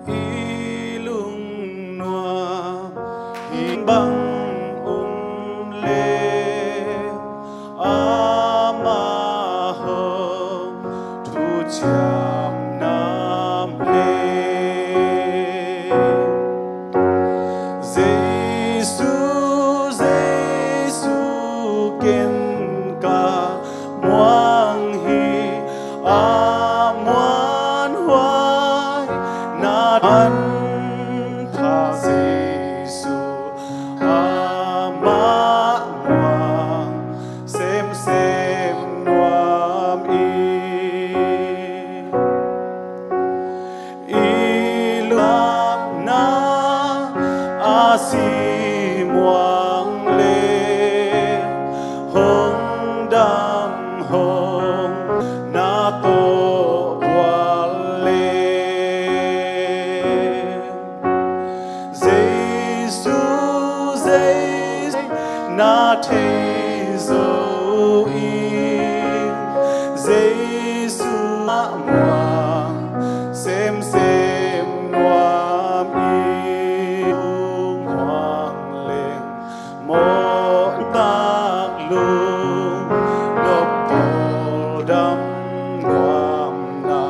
I lungnuam hi bang um le, amah hong thuciam nam le. Jesu, Jesu, ken ka muang hi, a muanhuai na manpha Jesu, amah muang semsem nuam ing. I lungnuam na a si muang le, hong dam hong na tawh bual le. Jesu, Jesu, na thei zo ing. Jesu, amah muang semsem nuam ing. Muang leng mawh tak lung, nop tawldam nuam na,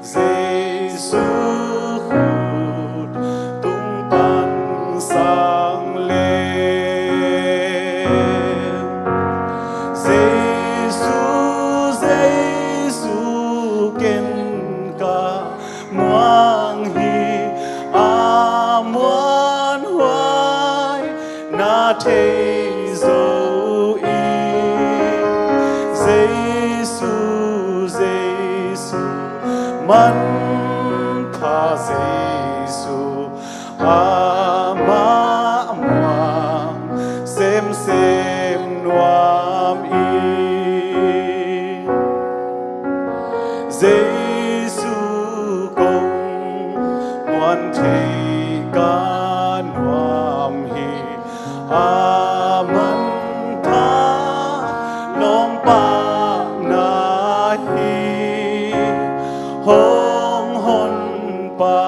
Jesu khut tung pan sang le. Jesu, Jesu, ken ka muang hi, a muanhuai na thei zo ing. Jesu, Jesu, manpha Jesu, amah muang semsem nuam ing. Jesu kong muan theih ka nuam hi, a manpha lawmpahna hi. Hong Honpa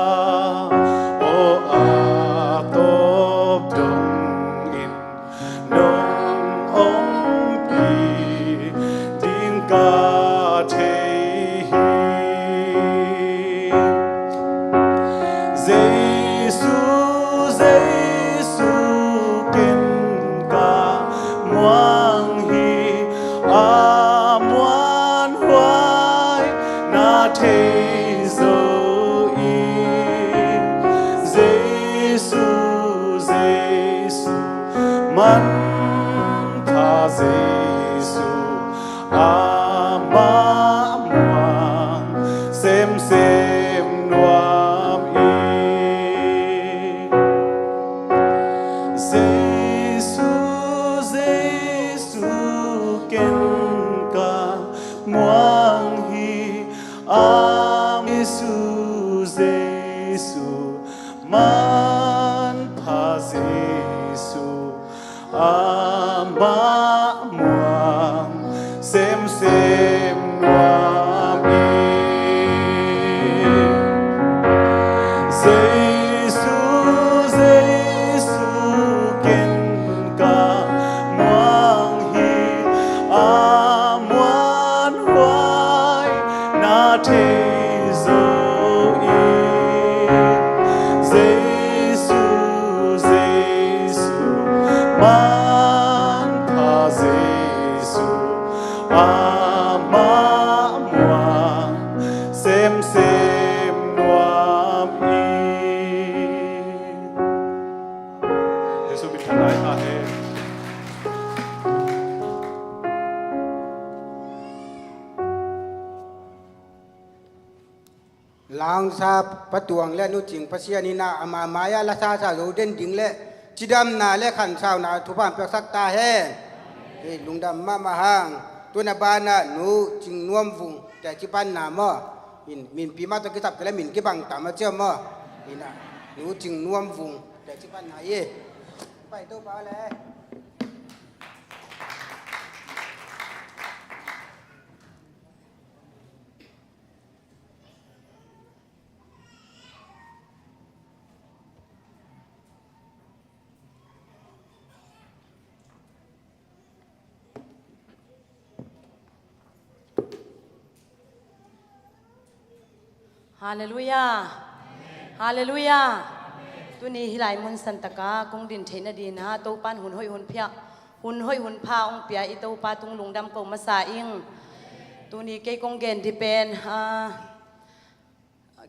aw, a tawp dongin nong ompih ding ka thei hi. Jesu, Jesu, ken ka muang hi, a muanhuai na thei zo ing. Jesu, Jesu, manpha Jesu, amah muang semsem nuam ing. Jesu, Jesu, ken ka muang hi, a Jesu, Jesu, Thei zo in, Jesu, Jesu, manpha Jesu, amah muang semsem nuam in. Jesu min thang lai ta hen. Langsa Pa Tuang le Nu Cing Pasian in ah ama mai-ah la sasa zo den ding le cidamna le khansauna thupha piaksak ta hen. Hei, lungdam mahmah hang. Tuna banah Nu Cing Nuam Vung teci panna maw? In, minpi mah tawh kisap kei le min kibang tam a cia maw? In ah, Nu Cing Nuam Vung teci panna hi. Pai Topa le. Halleluiah. Halleluiah. Tuni hih lai mun santaka kong din theih nadinah Topan hun hoih hun phiah, hun hoih hun pha hong pia i Topa tung lungdam ko masa ing. Tuni kei kong gen dih pen, ah,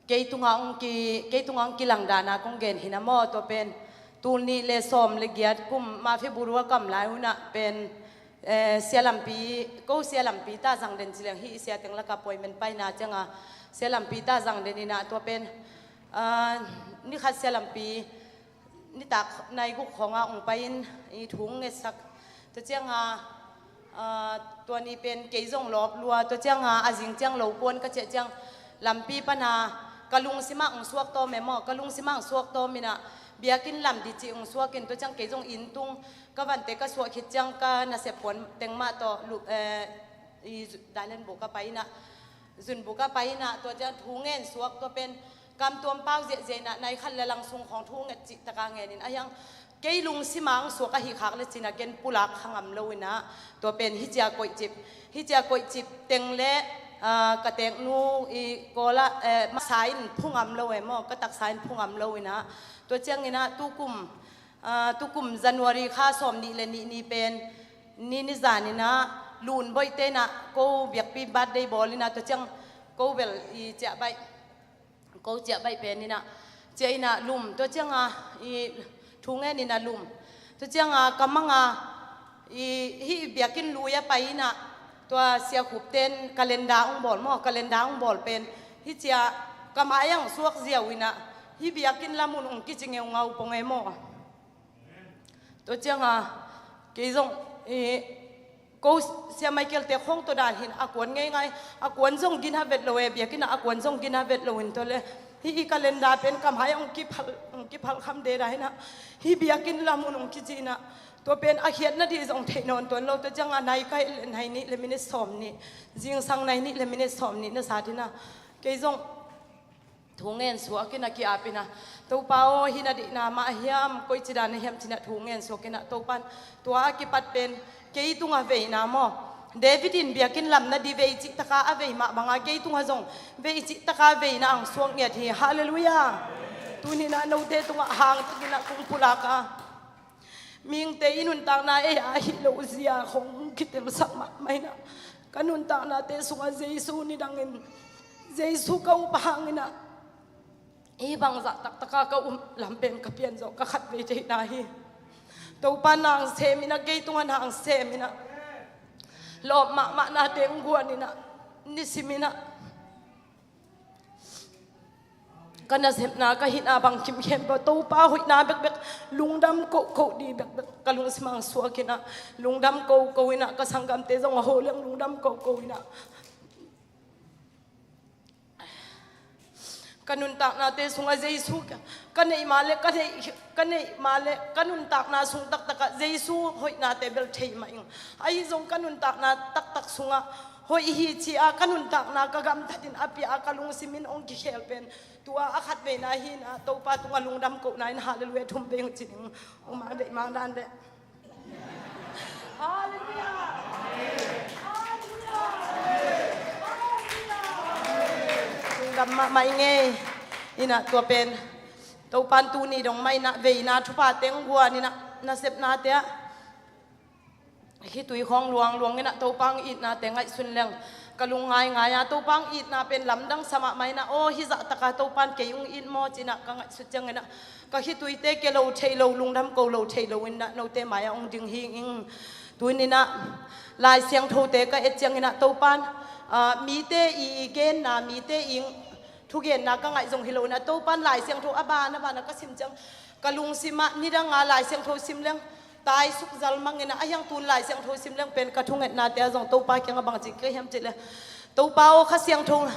kei tungah hong ki, kei tungah hong kilang dana kong gen hi na maw, tua pen tul nih le sawm le giat kum mah February kam lai hunah pen, eh, sia lampi, ko sia lampi ta zang den ci leng hih sia teng laka appointment paina cianga sia lampi ta zang den inah tua pen, ah, ni khat sia lampi nitak nai guk khawngah hong pai-in i thu hong ngetsak. Tua cianga, ah, tua ni pen kei zong lawp lua. Tua cianga a zing ciang lo puan ka ciah ciang lampi pana ka lungsimah hong suak tawm e maw, ka lungsimah hong suak tawm inah biakinn lam dih cih hong suak in tua ciang kei zong inn tung ka vante ka suah khit ciang ka nasep puan teng mah tawh lu-, eh, i zu-, dailen buka pai inah, zun buka pai inah tua ciang thu ngen suak tua pen kam tuam pau ziahziah inah nai khat le lang sung khawng thu nget cih taka ngen in a hiang kei lungsimah hong suak ahi khak le cina ken pulak kha ngam lo inah tua pen hih cia koihcip, hih cia koihcip teng le, ah, ka teknu i kawla, eh, masa in phu ngam lo e maw, ka taksa in phu ngam lo inah tua ciang inah tukum, ah, tukum January kha sawm nih le nih ni pen ni nizan inah lun boih te inah ko biakpi birthday bawl inah tua ciang ko bel i ciah baih, ko ciah baih pen inah ciah inah lum, tua cianga i thu ngen inah lum. Tua cianga ka manga i hih biakinn lui a pai inah tua siakhup ten calendar hong bawl maw, calendar hong bawl pen hih cia ka mai-ah hong suak ziau inah hih biakinn lam hun hong kici ngeungau pong e maw. Tua cianga kei zong i ko sia Michael te khawng tua dan hin a kuan ngeingai, a kuan zong gina vet lo e, biakinn ah a kuan zong gina vet lo in tua le hih i calendar pen ka mai-ah hong kiphal, hong kiphal kham deda hinah hih biakinn lam hun hong kici inah tua pen a khiatna dih zong theih nawn tuan lo. Tua cianga nai ka hih le nai nih le minute sawm nih, zingsang nai nih le minute sawm nih na sat inah kei zong thu ngen suak inah ki-ap inah Topa aw, hih na dihna mah hiam, koici dan na hiam cinah thu ngen suak inah Topan tua a kipat pen kei tungah veina maw, David in biakinn lam na dih vei cih taka a vei mah banga kei tungah zong vei cih taka veina hong suak ngiat hi. Halleluiah. Tuninah note tungah hangtakinah kong pulak a, mihingte i nuntakna ei a hih lohzia khong kitilsak mahmah inah ka nuntaknate sungah Jesu nidangin, Jesu ka up a hanginah hih bangzah taktaka ka um lam pen ka pianzawh ka khatvei theihna hi. Topa nang sem inah, kei tungah nang sem inah lawp mahmahnate hong guan inah nisim inah ka nasepna ka hihna bang khimkhempeuh Topa hoihna bekbek lungdam kohkoh dih bekbek ka lungsimah hong suak inah lungdam kohkoh inah ka sanggamte zong a ho leng lungdam kohkoh inah ka nuntaknate sungah Jesu ka neih mah le ka neih, ka neih mah le ka nuntakna sung taktakah Jesu hoihnate bel thei mah ing. Ahi zong ka nuntakna taktak sungah hoih hi ci-a ka nuntakna ka gamtatin a pia a ka lungsimin hong kikhel pen tua a khatveina hi inah Topa tungah lungdam kohna in halleluiah thum vei hong ci ning. Hong mang deih mang dan deh. Halleluiah. Halleluiah. Halleluiah. Kam mahmah i ngei. Inah tua pen Topan tuni dong mah inah veina thupha teng guan inah nasepnate ah khitui khawng luangluang inah Topa hong itnate ngaihsun leng ka lung ngaingai a, Topa hong itna pen lamdang sa mahmah inah, aw, hih zahtaka Topan kei hong it maw ci inah ka ngaihsut ciang inah ka khituite ke lo thei lo, lungdam ko lo thei lo inah note mai-ah hong ding hi ing. Tuni inah Lai Siangthote ka et ciang inah Topan, ah, mite i genna, mite i thugenna ka ngaih zong hi lo inah Topan Lai Siangtho a ban a ban a ka sim ciang ka lungsimah nidanga Lai Siangtho sim leng tai suk zal mang inah, a hiang tun Lai Siangtho sim leng pen ka thungetnate ah zong Topa kiangah bang ci ka hiam cih leh, Topa aw, Kha Siangtho,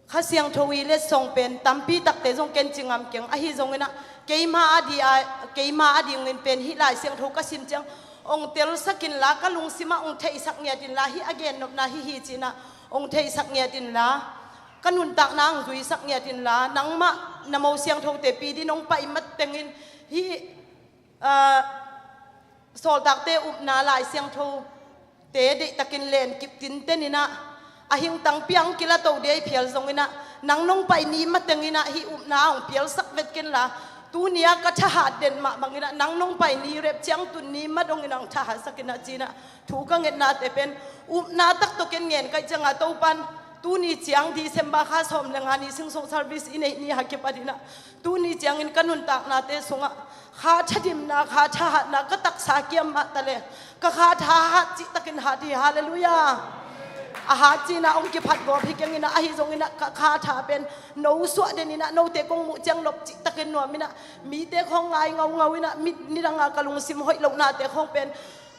Kha Siangtho i letsong pen tampi takte zong ken ci ngam keng, ahi zong inah keima a di a, keima a dingin pen hih Lai Siangtho ka sim ciang hong telsak inla, ka lungsimah hong theihsak ngiat inla, hih a gennopna hih hi ci inah hong theihsak ngiat inla, ka nuntakna hong zuisak ngiat inla, nangmah na mo siangthote pi din hong pai mat tengin hih, ah, sawltakte upna Lai Siangthote deihtakin len kip tinten inah, a hingtang piang kila to dia i phial zong inah, nang nong pai ni mateng inah hih upna hong pialsak vet kenla, tuni a ka thahat den mah bang inah nang nong pai ni rep ciang tun ni mat dong inah hong thahatsak inah ci inah thu ka ngetnate pen upna tak tawh ken ngen ka hih cianga Topan tuni ciang December kha sawm le nga ni Singsuk service i neih ni a kipat inah tuni ciangin ka nuntaknate sungah kha thadimna, kha thahatna ka taksa kiam mah ta le, ka kha thahat cihtakin hat hi. Halleluiah. A hat ci inah hong kiphat gawp hi keng inah, ahi zong inah ka kha tha pen no suah den inah note kong muh ciang nop cihtakin nuam inah mite khawng ngai ngaungau inah, mi nidanga ka lungsim hoih lohnate khawng pen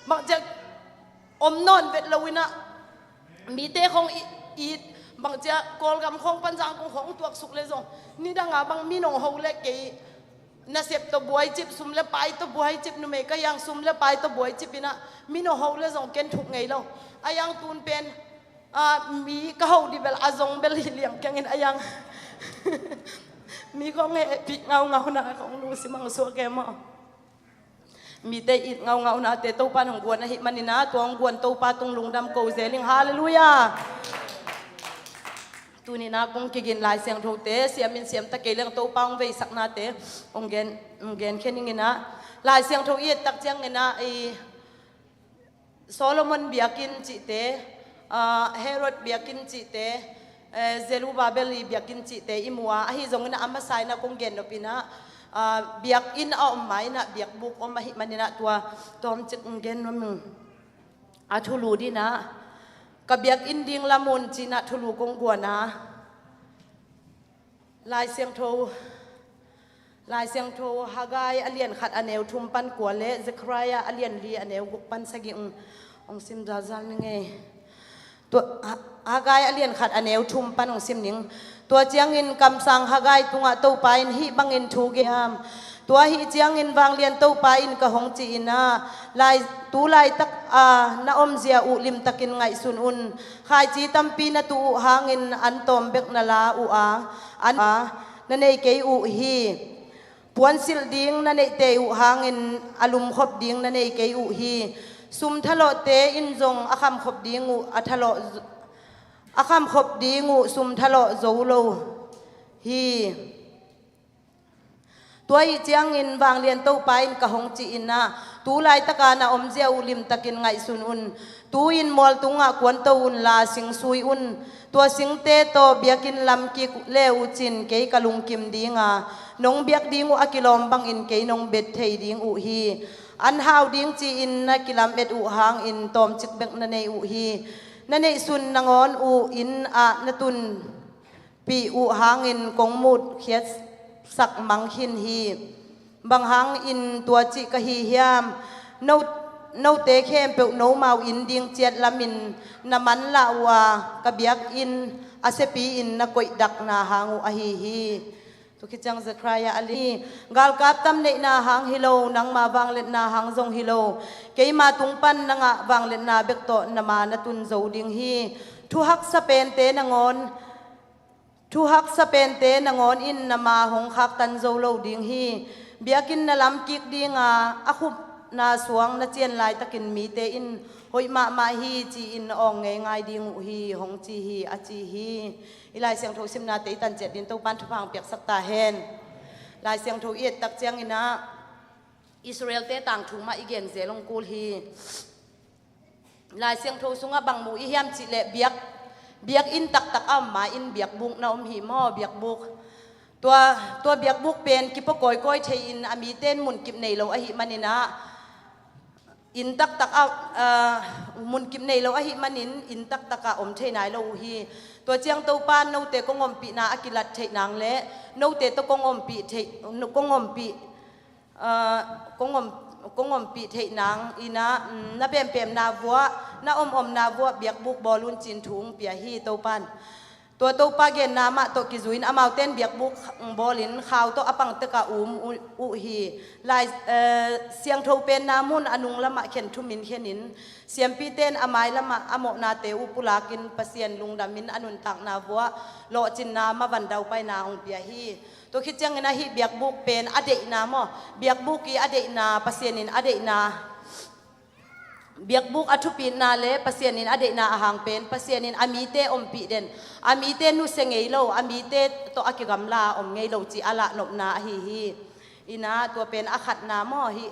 bang ciang om nawn vet lo inah mite khawng i, i bangcia Kawlgam khawng Panzang kung khawng tuaksuk le zong nidanga bang mi nong ho le kei nasep tawh buai cip, sum le pai tawh buai cip, numei ka hiang sum le pai tawh buai cip inah mi nong ho le zong ken thuk ngei lo. A hiang tun pen, ah, mi ka ho di bel a zong bel hi liang kengin a hiang mi khawng hehpih ngaungau na khawng lungsim hong suak e maw. Mite it ngaungaunate Topa in hong guan ahih manin ah, tua hong guan Topa tung lungdam ko zel ing. Halleluiah. Tuni-in ah kong kigin Lai Siangthote siam in siam ta kei leng Topa hong veisaknate hong gen, hong gen khen ing in ah, Lai Siangtho i et tak ciangin ah, i Solomon biakinn cihte, ah, Herod biakinn cihte, eh, Zerubbabel i biakinn cihte i mu a, ahi zongin a masa in ah kong gen nop in ah, ah, biakinn a om ma in ah biakbuk om ahih manin ah tua tawmcik kong gen nuam ing. A thulu ding ah, ka biakinn ding lam un ci-in ah thulu kong guan a, Lai Siangtho, Lai Siangtho Haggai a lian khat a neu thum pan kua le Zekhariah a lian li a neu guk pan sagih hong, hong sim zalzal ning ei. Tua, Ha-, Haggai a lian khat a neu thum pan hong sim ning. Tua ciangin kamsang Haggai tungah Topa in hih bangin thu gen hiam. Tua ahih ciangin vanglian Topa in ka hong ci-in ah, lai, tu laitak a na omzia uh limtakin ngaihsun un. Khaici tampi na tuh uh hangin an tawm bek na la uh a, an a na nei kei uh hi. Puansilh ding na neihte uh hangin a lumkhop ding na nei kei uh hi. Sum thalawhte in zong a khamkhop ding uh a thalawh, a khamkhop ding uh sum thalawh zo lo hi. Tua ahih ciangin vanglian Topa in ka hong ci-in ah, tu laitaka na omzia uh limtakin ngaihsun un. Tu-in mual tungah kuanto unla sing sui un. Tua singte tawh biakinn lam kik le uh cin kei ka lungkim ding a, nong biak ding uh a kilawm bangin kei nong bet thei ding uh hi. An hau ding ci-in na kilamet uh hangin tawmcik bek na nei uh hi. Na neihsun nangawn uh inn ah na tun pih uh hangin kong mutkhiatsak mang khin hi. Bang hangin tua cih ka hi hiam? No, note khempeuh nomau inn ding ciat lamin na manlah uh a, ka biakinn a siapi-in na koihdakna hang uh ahi hi. Tua khit ciang Zekhariah a li, galkap tam neihna hang hi lo, nangma vangliatna hang zong hi lo. Keima tung pan na ngah vangliatna bek tawh na ma na tun zo ding hi. Thu haksa pente nangawn Thu haksa pente nangawn in na ma hong khaktan zo lo ding hi. Biakinn na lam kik ding a, a khup, Na suang na cian laitakin mite in hoih mahmah hi ci-in awng ngeingai ding uh hi, hong ci hi, a ci hi. I Lai Siangtho simnate i tan ciat ding Topan thupha hong piaksak ta hen. Lai Siangtho i et tak ciangin ah Israel-te tangthu mah i gen zel hong kul hi. Lai Siangtho sungah bang mu i hiam cih leh biak, biakinn taktak a om ma-in biakbuk na om hi maw, biakbuk. Tua, tua biakbuk pen kipua kawikawi thei-in a mite in munkip nei lo ahih manin ah, inn taktak ah, ah, munkip nei lo ahih manin inn taktak ah om thei nai lo uh hi. Tua ciang Topa note kong ompihna a kilat theih nang le note tawh kong ompih theih, kong ompih, ah, kong om, kong ompih theih nang in ah, mm, na pempemna vuah, na omomna vuah biakbuk bawl un ci-in thu hong pia hi Topan. Tua Topa genna mah tawh kizui-in amaute in biakbuk bawlin khau tawh a pang tek ah um uh, uh hi. Lai, eh, Siangtho penna mun a nung lamah khen thumin khenin siampite in a mai lamah a mawhnate uh pulakin Pasian lungdamin a nuntakna vuah lawhcinna mavan daupaina hong pia hi. Tua khit ciangin ah hih biakbuk pen a deihna maw, biakbuk i a deihna, Pasian in a deihna, biakbuk a thupitna le Pasian in a deihna a hang pen Pasian in a mite ompih den, a mite nusia ngei lo, a mite tawh a kigamla om ngei lo cih a lahnopna ahi hi. In ah tua pen a khatna maw, hih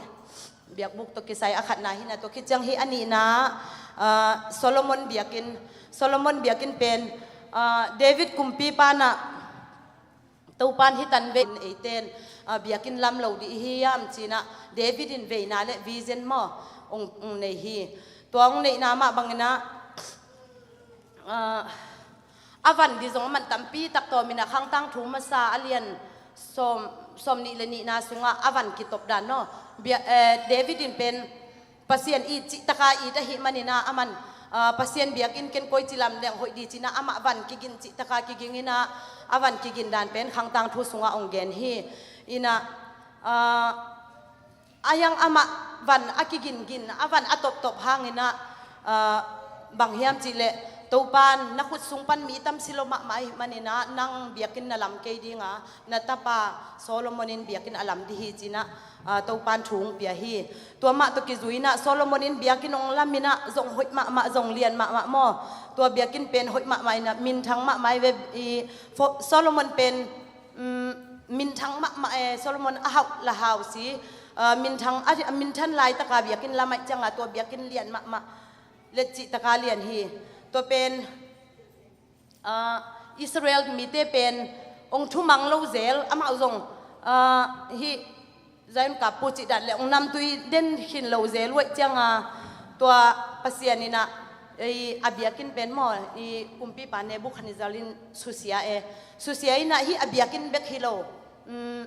biakbuk tawh kisai a khatna hi-in ah, tua khit ciang hih a nihna, ah, Solomon biakinn, Solomon biakinn pen, ah, David kumpipa in ah Topan hih tan vei eite in, ah, biakinn lam lo dih hi hiam ci-in ah David in veina le vision maw hong, hong nei hi. Tua hong neihna mah bangin ah, ah, a van dih zong a man tampi tak tawmin ah Khangtangthu masa a lian sawm, sawm nih le nihna sungah a van kitop dan maw. Bia-, eh, David in pen Pasian it cihtaka it ahih manin ah aman, ah, Pasian biakinn ken koici lam leng hoih ding ci-in ah amah van kigin cihtaka kigingin ah, a van kigin dan pen Khangtangthu sungah hong gen hi. In ah, ah, a hiang amah van a kigingin, a van a toptop hangin ah, ah, bang hiam cih leh Topan na khut sung pan mi tam si lo mahmah ahih manin ah nang biakinn na lam kei ding a, na tapa Solomon in biakinn a lam dih hi ci-in ah, ah, Topan thu hong pia hi. Tua mah tawh kizui-in ah Solomon in biakinn hong lam in ah zong hoih mahmah, zong lian mahmah maw. Tua biakinn pen hoih mahmah in ah minthang mahmah hi ve. I fo-, Solomon pen, mm, minthang mahmah e, Solomon a hauh lah hauh si, ah, minthang, a, a minthan laitaka biakinn lam ahih ciangin tua biakinn lian mahmah, let cihtaka lian hi. Tua pen ah, Israel mite pen hong thumang lo zel, amau zong, ah, hih Zion Kap Pu cih dan le hong namtui den khin lo zel uh ahih ciangin, tua Pasian in ah, i, a biakinn pen maw, i kumpipa Nebuchadnezzar in susia e, susia in ah hih a biakinn bek hi lo, mm,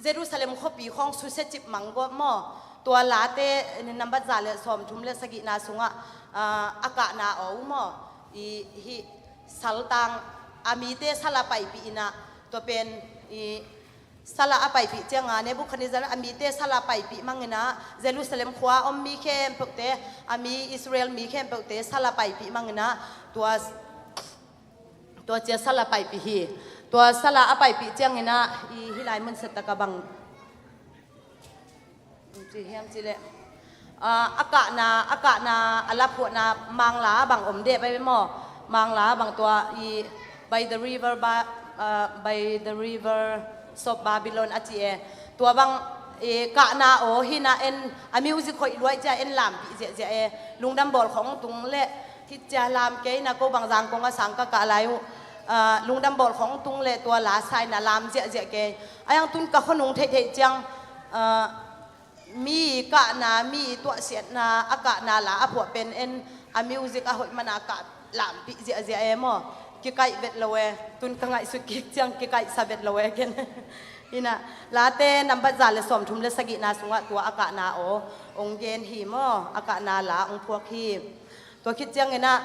Jerusalem khuapi khawng susia cip mang gawp maw? Tua Late nambat za le sawmthum le sagihna sungah, ah, a kahna aw uh maw? I, hih saltang a mite sal a paipih in ah, tua pen i sal a paipih ciangin, Nebuchadnezzar a mite sal a paipih mang in ah, Jerusalem khua a om mi khempeuhte, a mi Israel mi khempeuhte sal a paipih mang in ah, tua Tua ciang sal a paipih hi. Tua sal a paipih ciangin ah, i hih lai mun set tak a bang ci hiam cih leh, ah, a kahna, a kahna, a laphuahna Mangla bang om deh bai maw. Mangla bang tua i by the river ba, ah, by the rivers of Babylon a ci e. Tua bang, eh, kahna aw hi-in ah en, a music hoih lua ahih ciangin en lampih ziahziah e. Lungdam bawl khawng tung leh, hih ciang lam kei in ah ko bang Zangkong ah sang ka kah lai uh, ah, lungdam bawl khawng tung leh tua la sa in ah lam ziahziah kei. A hiang tun ka khua nung theihtheih ciang, ah, mi kahna, mi tuahsiatna a kahna la a phuah pen en, a music a hoih man a kah lampih ziahziah e maw. Kikaih vet lo e. Tun ka ngaihsut kik ciang kikaihsa vet lo e ken. In ah, Late nambat za le sawmthum le sagihna sungah tua a kahna aw hong gen hi maw. A kahna la hong phuak hi. Tua khit ciangin ah,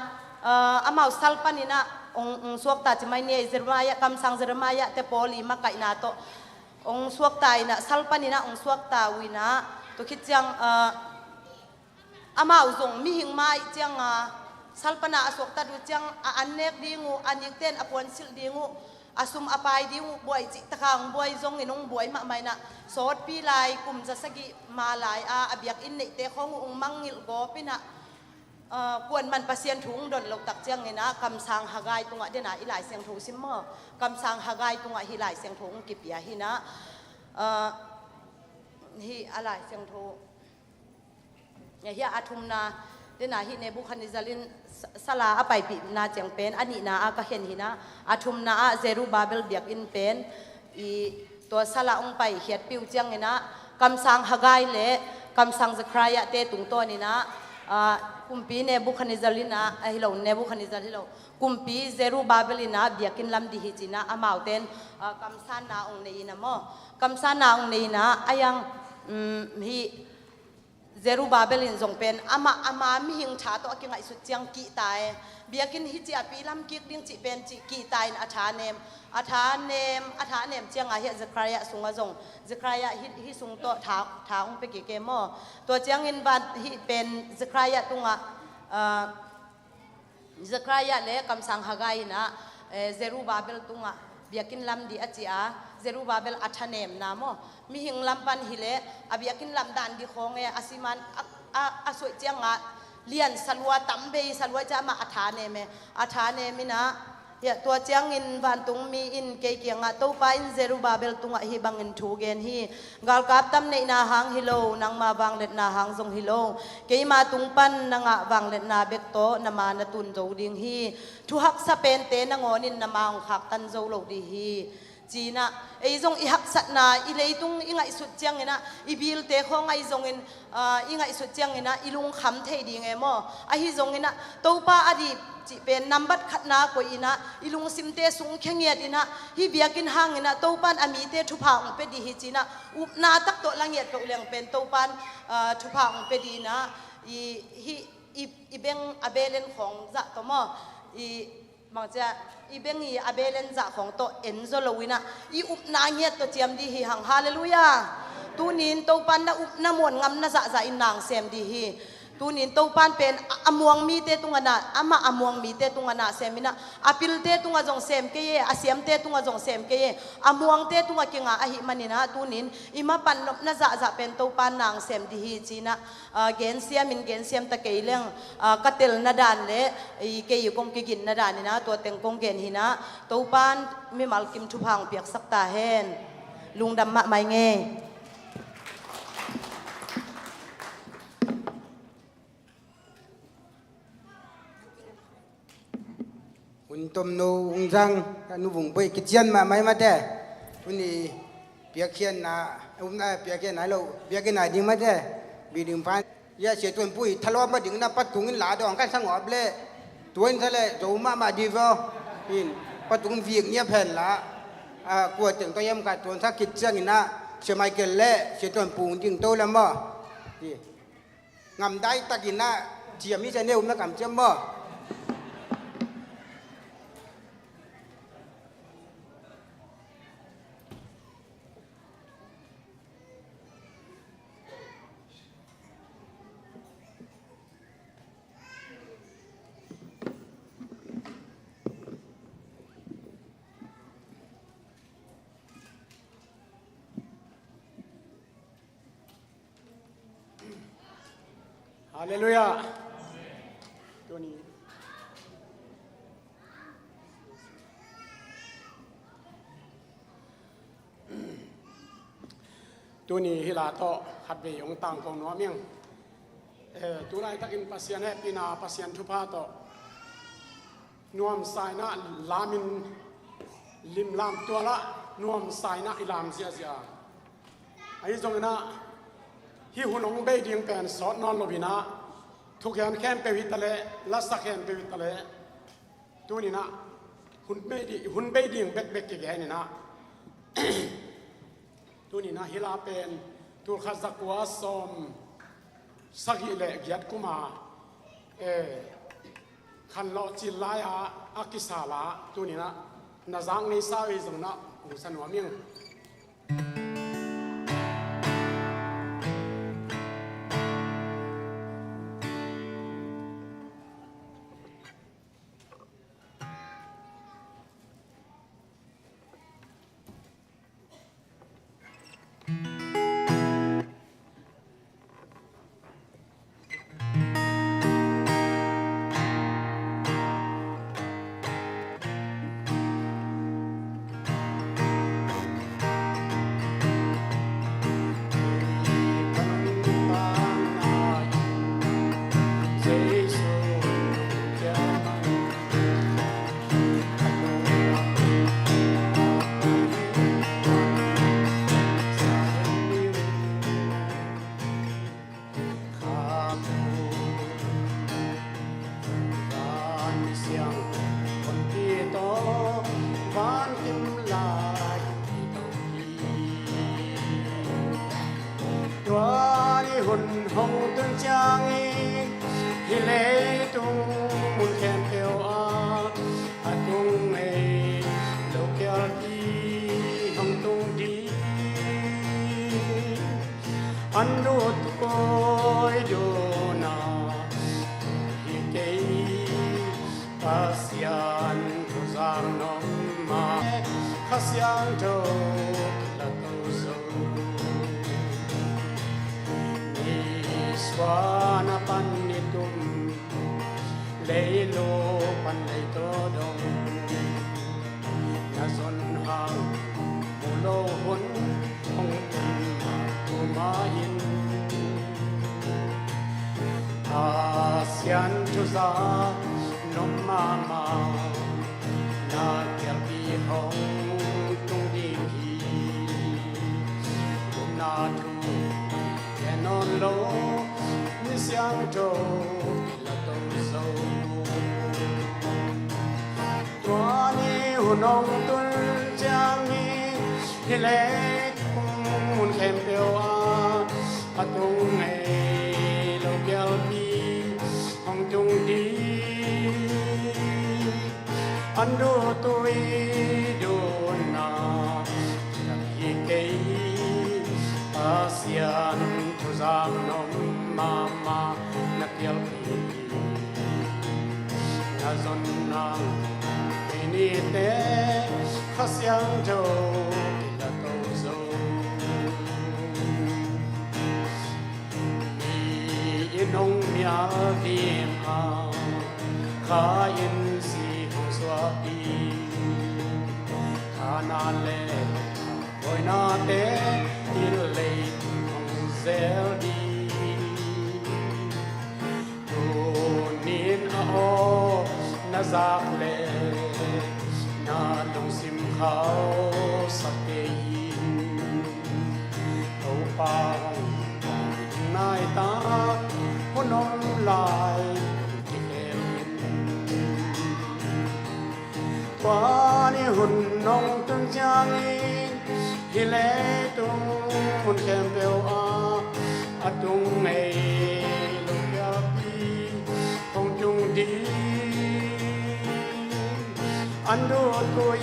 ah, amau sal panin ah hong, hong suakta ci mai ni, Jeremiah, kamsang Jeremiah te pawl i makaihna tawh hong suakta in ah, sal panin ah hong suakta uh in ah, tua khit ciang, ah, amau zong mihing mah ahih ciangin, sal pan a suaktat uh ciang a an nek ding uh, a nikten a puansilh ding uh, a sum a pai ding uh buai cih taka hong buai zongin hong buai mahmah inah, sawtpi lai kum za sagih ma lai a, a biakinn neihte khawng uh hong mangngilh gawp inah, ah, kuaman Pasian thu hong don loh tak ciangin ah, kamsang Haggai tungah, dena i Lai Siangtho sim maw, kamsang Haggai tungah hih Lai Siangtho hong kipia hi inah, ah, hih a Lai Siangtho, hih a thumna, dena hih Nebukhadnezzar in sa-, sala a paipihna ciang pen, a nihna ah ka khen hi inah, a thumna ah Zerubbabel biakinn pen, i tua sala hong paikhiatpih uh ciangin ah, kamsang Haggai le kamsang Zechariah te tungtawn inah, ah, kumpi Nebukhadnezzar inah, ahi lo, Nebukhadnezzar hi lo, kumpi Zerubbabel inah biakinn lam dih hi ci inah, amaute in, ah, kamsanna hong nei inah maw, kamsanna hong nei inah, a yang, um, hih Zerubbabel in zong pen amah, ama mihing tha tawh a kingaihsut ciang kihta e. Biakinn hih ciah pi lam kik ding cih pen cih kihta in a tha nem, a tha nem, a tha nem ciangah hih Zechariah sungah zong, Zechariah hih, hih sung tawh tha, tha hong pia kik e maw. Tua ciangin van hih pen Zechariah tungah, ah, Zechariah le kamsang Haggai inah, eh, Zerubbabel tungah biakinn lam dih a ci a, Zerubbabel a thanemna maw, mihing lam pan hileh a biakinn lam dan dih khawng e, a siman a, a, a suaih ciangah lian salua, tam bei salua ciah amah a thanem e, a thanem inah, hih tua ciangin vantungmi in kei kiangah, Topa in Zerubbabel tungah hih bangin thu gen hi. Galkap tam neihna hang hi lo, nangma vangliatna hang zong hi lo. Keima tung pan na ngah vangliatna bek tawh na ma na tun zo ding hi. Thu haksa pente nangawnin na ma hong khaktan zo lo ding hi. Ci inah, ei zong i haksatna, i leitung i ngaihsut ciangin ah, i bilte khawng ahi zongin, ah, i ngaihsut ciangin ah, i lungkham thei ding e maw. Ahi zongin ah, Topa a dih cih pen nambat khatna koih inah, i lungsimte sungkhia ngiat inah, hih biakinn hangin ah Topan a mite thupha hong pia dih hi ci inah, upna tak tawh la ngiat koh leng pen Topan, ah, thupha hong pia dih inah, i, hih, i, i beng a belen khawng zah tawh maw, i, bangcia, i beng i a belen zah khawng tawh en zaw lo inah, i upna ngiat tawh ciam dih hi hang. Halleluiah. Tunin Topan na upna muan ngamna zahzah in nang sem dih hi. Tunin Topan pen a, a muang mite tungah na, amah a muang mite tungah na sem inah, a pilte tungah zong sem kei e, a siamte tungah zong sem kei e, a muangte tungah kinga ahih manin ah, tunin i mapan nopna zahzah pen Topan nang sem dih hi ci inah, ah, gensiam in gensiam ta kei leng, ah, ka telna dan le i kei i kong kiginna dan inah, tua teng kong gen hi inah, Topan mimal kim thupha hong piaksak ta hen. Lungdam mahmah ing e. Hun tomno hong zang, ka nu Vung Buai kician mahmah hi mate. Tuni piakkhiatna, um, ah, piakkhiatna lo, piakkhiatna ding mate. Bi ding pan. Ya, Sia Tuan Pui, thalawp ma ding na, patungin la dawng kan sangawp le. Tuan sa le, zo mahmah di vo. In, patung vik nia phen la. Ah, kua teng to yam ka tuan sa kician inah, Sia Michael le, Sia Tuan Pung ding to lam maw. Hi. Ngamdai takin ah, ciam hi cia ne um na kam ciam maw. Halleluiah. Tuni, tuni hih la tawh khatvei hong tangko nuam ing. Eh, tu laitakin Pasian hehpihna, Pasian thupha tawh nuamsa inah lamin, limlam tualah nuamsa inah i lam ziahziah. Ahi zongin ah, hih hun hong bei ding pen sawt nawn lo inah, thugen khempeuh hi taleh, lasa khempeuh hi taleh, tuni inah hun bei ding, hun bei ding bekbek kigen inah, tuni inah hih la pen tulkhat zakua sawm sagih le giat kuma, eh, khanlawh cil lai-a a kisa la, tuni inah na zak ngeisa uh hi zongin ah hong sa nuam ing. An dut koi duna hi kei, Pasian thu zak nop ma, Kha Siangtho la to zo. Nisuan a pan ni tum, leilung pan leitaw dong, na zon hang mu lo hun hong tung ma in. Pasian thu zak nop mahmah, na kialpi hong tung ding hi. Upna thu gen nawn lo, ni siangtho la to zo. Tua ni hun hong tun ciangin, hih leitung mun khempeuh ah a tung ngei lo kialpi hong tung ding. An dut koi duna hi kei, Pasian thu zak nop mahmah, na kialpi na zon nang, kei nite Kha Siangtho la to zo. Mi in hong mial ding a, Kha in si hong suak ding. Thana le buainate in leitung hong zel ding. Tunin a aw na zak le, na lungsim khauhsak kei in. Topa hong nai ta, hun om lai kikhel in. Tua ni hun hong tun ciangin, hih leitung mun khempeuh ah a tung ngei lo kialpi hong tung ding. An dut koi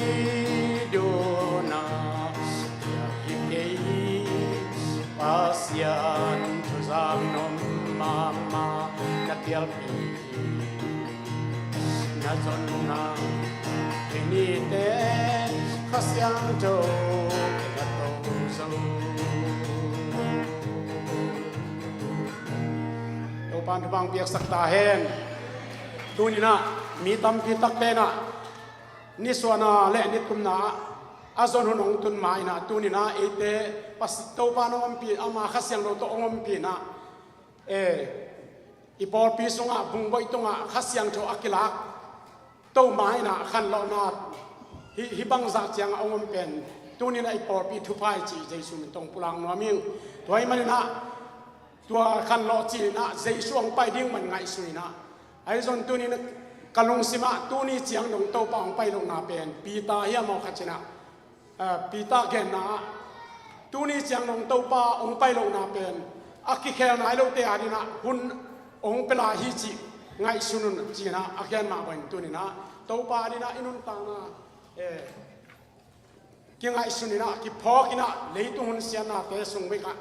duna hi kei, Pasian thu zak nop mahmah, na kialpi na zon nang, kei nite Kha Siangtho la to zo. Topa'n thupha hong piaksak ta hen. Tuninah mi tampi takte inah nisuahna le nitumna ah a zon hun hong tun ma inah tuninah eite Pasian Topa'n hong ompih, ama Kha Siangtho tawh hong ompih inah, eh, i pawlpi sungah, bungboih tungah Kha Siangtho a kilak to ma inah khanlawhna hih, hih bangzah ciangah hong om pen tuninah i pawlpi thupha hi cih Jesu min tawh pulak nuam ing. Tua ahih maninah tua khanlawh ci inah Jesu hong pai ding man ngaihsun inah, ahi zong tuninah ka lungsimah tuni ciang dong Topa hong pai lohna pen Peter hiam aw khat cinah, ah, Peter genna ah, tuni ciang dong Topa hong pai lohna pen a kikhel nai lote adinah hun hong pia lai hi cih ngaihsun un cinah a gen mah bangin tuninah Topa adinah i nuntakna, eh, kingaihsun inah, kiphawk inah, leitung hun siatnate sung bek ah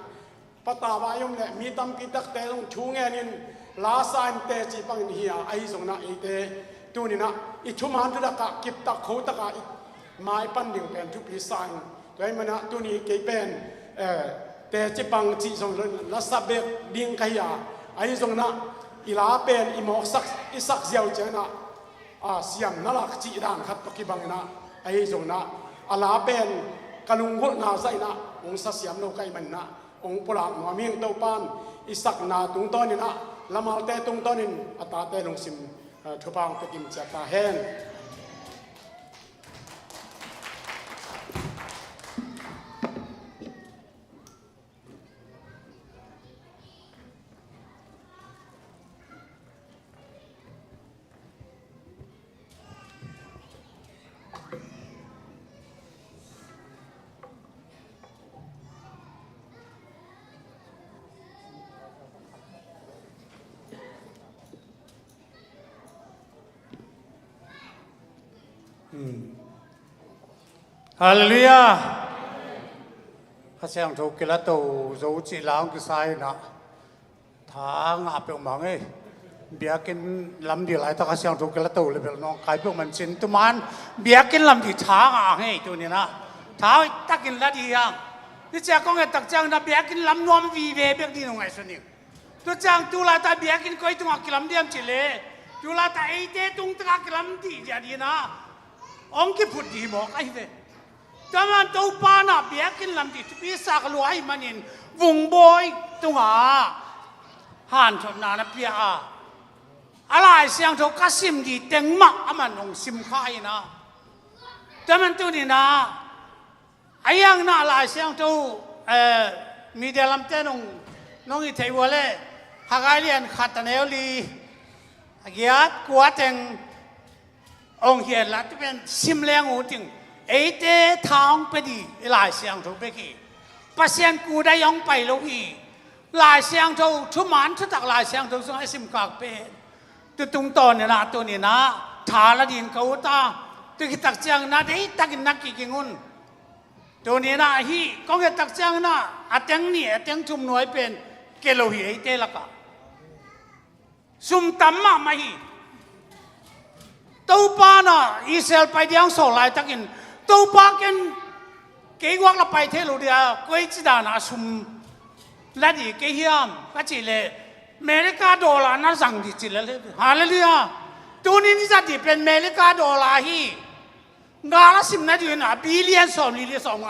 patauh a i om leh mi tampi takte zong thu ngenin lasa in teci pangin hi a, ahi zonginah eite tuninah i thuman thutak ah kiptak khotak ah i maipan ding pen thupi sa ing. Tua ahih maninah tuni kei pen, eh, teci pang cih zong lo in lasa bek ding ka hi a, ahi zonginah i la pen i mawksak, i sak ziau cianginah, a, siam na lak cih dan khat tawh kibanginah, ahi zonginah a la pen ka lunggulhna zahinah hong sa siam lo ka hih maninah hong pulak nuam ing. Topa'n i sakna tungtawninah, lamalte tungtawnin a tate lungsim, eh, thupha hong pia kim ciat ta hen. Hmm. Halleluiah. Kha Siangtho kilato zo cih la hong kisa inah tha ngah peuhmah ngei. Biakinn lam dih laitak Kha Siangtho kilato le bel nawngkai peuhmah cin tuman biakinn lam dih tha ngah ngei tuninah tha hoih takin la dih hiam? Ni cia kong et tak cianginah biakinn lam nuam vive bek dih nong ngaihsun ing. Tua ciang tulaitak biakinn koi tungah kilam diam cih le tulaitak eite tungtakah kilam dih diah dinah hong kiphut dih mawk ahi ve. Tua man Topa na biakinn lam dih thupi sa ka lua ahi manin vungbawi tungah hanthotna na pia a, a Lai Siangtho ka sim dih teng mah a man hong sim kha inah. Tua man tuninah a hianginah Lai Siangtho, eh, media lamte nong, nong i theih ua le Hagai lian khat a neu li a giat kua teng hong hian la tu pen sim leng uh ting. Eite tha hong pia dih i Lai Siangtho bek hi. Pasian kudai hong pai lo hi. Lai Siangtho thuman thutak Lai Siangtho sungah i simkak pen tutung tawninah tuninah tha la dih in ka ut a. Tu khit tak cianginah deihtakin na kiging un. Tuninah hih kong et tak cianginah a teng nih a teng thum nuai pen kei lo hi eite lakah. Sum tam mahmah hi. Topa na Israel pai ding hong sawl laitakin Topa ken kei guak la pai thei lo dia koi ci dana a sum la dih kei hiam ka cih leh America dollar na zang dih cih leh, halleluiah. Tunin i zat dih pen America dollar hi. Nga la sim na dih inah billion sawm li li sawm nga